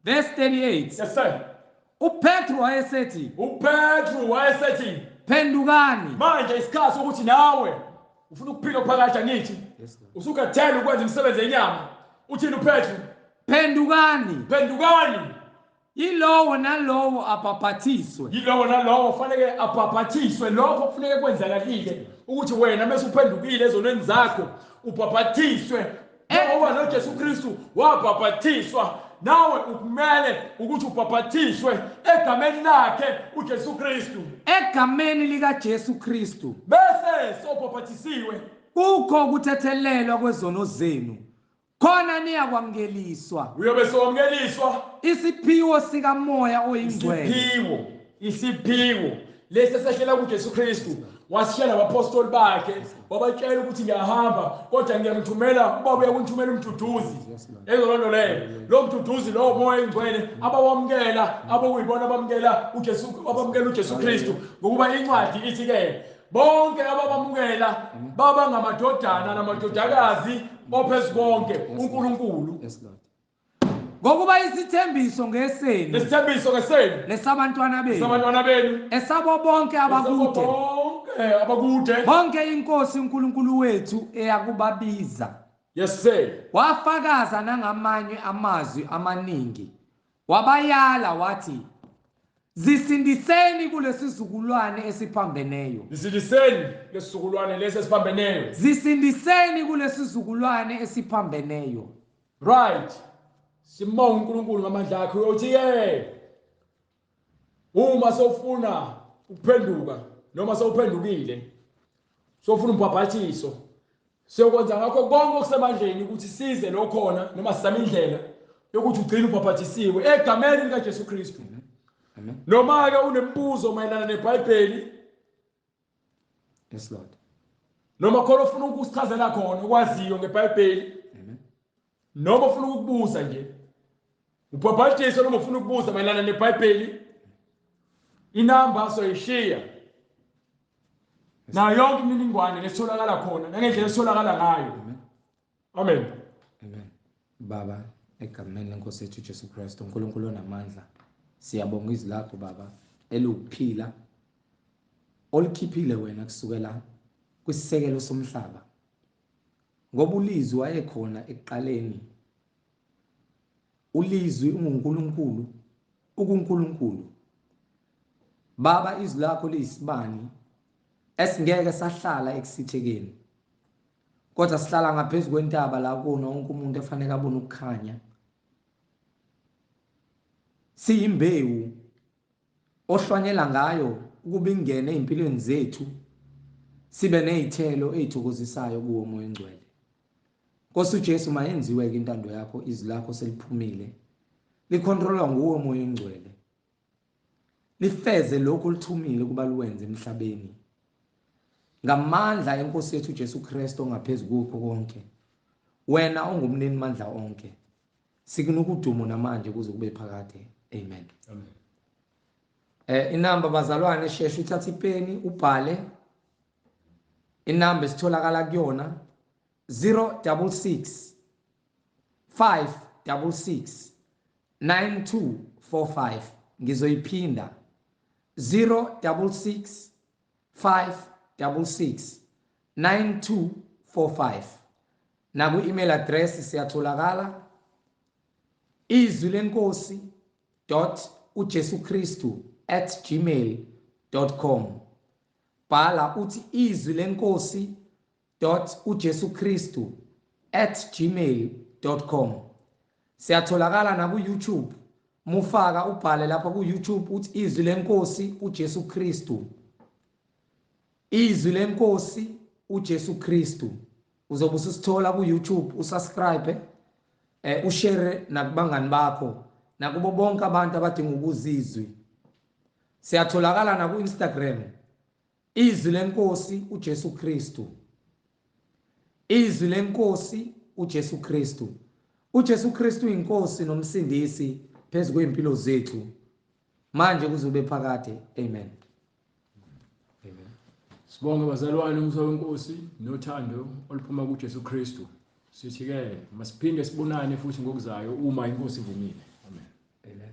Verse 38. Yes sir. uPetru wayesethi, uPetru wayesethi, phendukani. Manje isikhathi ukuthi nawe ufuna ukuphila okuphakade angithi? Usukhathele ukwenza imisebenzi yenyama. Uthini uPetru? Phendukani. Phendukani. Yilowo nalowo abhabhathiswe. Yilowo nalowo kufanele abhabhathiswe. Lokho kufuneka kwenzakalile ukuthi wena mase uphendukile ezonweni zakho ubhabhathiswe. Ngoba noJesu Kristu wabhabhathiswa, nawe ukumele ukuthi ubhabhathiswe egameni lakhe uJesu Kristu. Egameni likaJesu Kristu. Bese sobhabhathisiwe. Kukho ukuthethelelwa kwezono zenu. Khona niyakwamukeliswa. Uyobe sowamukeliswa isiphiwo sikaMoya oyiNgcwele. Isiphiwo, isiphiwo lesi esehlela kuJesu Kristu. Wasishela abapostoli bakhe, wabatshela ukuthi ngiyahamba kodwa ngiyamthumela ubaba, uyakunthumela umduduzi. Eyilonto leyo. Lo mduduzi lo Moya oyiNgcwele abawamukela, abokuyibona abamukela uJesu, abamukela uJesu Kristu. Ngokuba incwadi ithi ke bonke ababamukela baba ngamadodana namadodakazi ophezu konke uNkulunkulu. Ngokuba isithembiso ngesenu, isithembiso ngesenu nesabantwana benu, sabantwana benu, esabo bonke abakude, bonke abakude, bonke inkosi uNkulunkulu wethu eyakubabiza. Yes sir. Wafakaza nangamanye amazwi amaningi, wabayala wathi, zisindiseni kulesizukulwane esiphambeneyo. Zisindiseni kulesizukulwane lesi esiphambeneyo. Zisindiseni kulesizukulwane esiphambeneyo. Right. Simbonga uNkulunkulu ngamandla akhe. Uyothi ke uma sofuna ukuphenduka noma sowuphendukile, sofuna umbhabhathiso, siyokwenza ngakho konke okusemandleni ukuthi size lo khona noma sizame indlela yokuthi ugcine ubhabhathisiwe egameni likaJesu Kristu. Amen. Noma ke unembuzo mayelana neBhayibheli, yes Lord, noma khona ufuna ukusichazela khona okwaziyo ngeBhayibheli, amen, noma ufuna ukukubuza nje ubhabhathiso, noma ufuna ukubuza mayelana neBhayibheli, inamba soyishiya nayo yonke imininingwane lesitholakala khona nangendlela esitholakala ngayo. Amen. Amen. Baba, egameni lenkosi yethu Jesu Kristu, uNkulunkulu onamandla, siyabonga izwi lakho Baba elukuphila olikhiphile wena kusukela kwisisekelo somhlaba. Ngoba ulizwi wayekhona ekuqaleni. Ulizwi unguNkulunkulu, ukuNkulunkulu. Baba, izwi lakho liyisibani esingeke sahlala ekusithekeni, kodwa sihlala ngaphezulu kwentaba la kuno wonke umuntu efanele abone ukukhanya. Siyimbewu ohlwanyela ngayo ukuba ingene ezimpilweni zethu, sibe nezithelo ezithokozisayo kuwo Moya oNgcwele. Nkosi uJesu, mayenziwe ke intando yakho, izwi lakho seliphumile, likhontrolwa nguwe Moya oNgcwele, lifeze lokho olithumile ukuba luwenze emhlabeni. Ngamandla enkosi yethu uJesu Kristu ongaphezulu kukho konke. Wena ongumnini mandla onke. Sikunika udumo namanje kuze kube phakade. Amen. Amen. Inamba bazalwane, sheshe uthathe ipeni ubhale inamba esitholakala kuyona 066 566 9245. Ngizoyiphinda 066 566 9245. Naku email address siyatholakala izwi lenkosi .ujesukristu@gmail.com. Bhala uthi izwi lenkosi .ujesukristu@gmail.com. Siyatholakala na ku YouTube. Mufaka ubhale lapha ku YouTube uthi izwi lenkosi uJesu Kristu. Izwi lenkosi uJesu Kristu. Uzobe usithola ku YouTube, usubscribe, ushare nakubangani bakho nakubo bonke abantu abadinga ukuzizwi. Siyatholakala na ku Instagram. Izwi lenkosi uJesu Kristu. Izwi lenkosi uJesu Kristu. uJesu Kristu uyinkosi nomsindisi phezulu kwempilo zethu manje kuzobe phakade. Amen. Amen. Sibonge bazalwane umusa wenkosi nothando oluphuma kuJesu Kristu. Sithi ke masiphinde sibonane futhi ngokuzayo uma inkosi ivumile. Amen. Amen.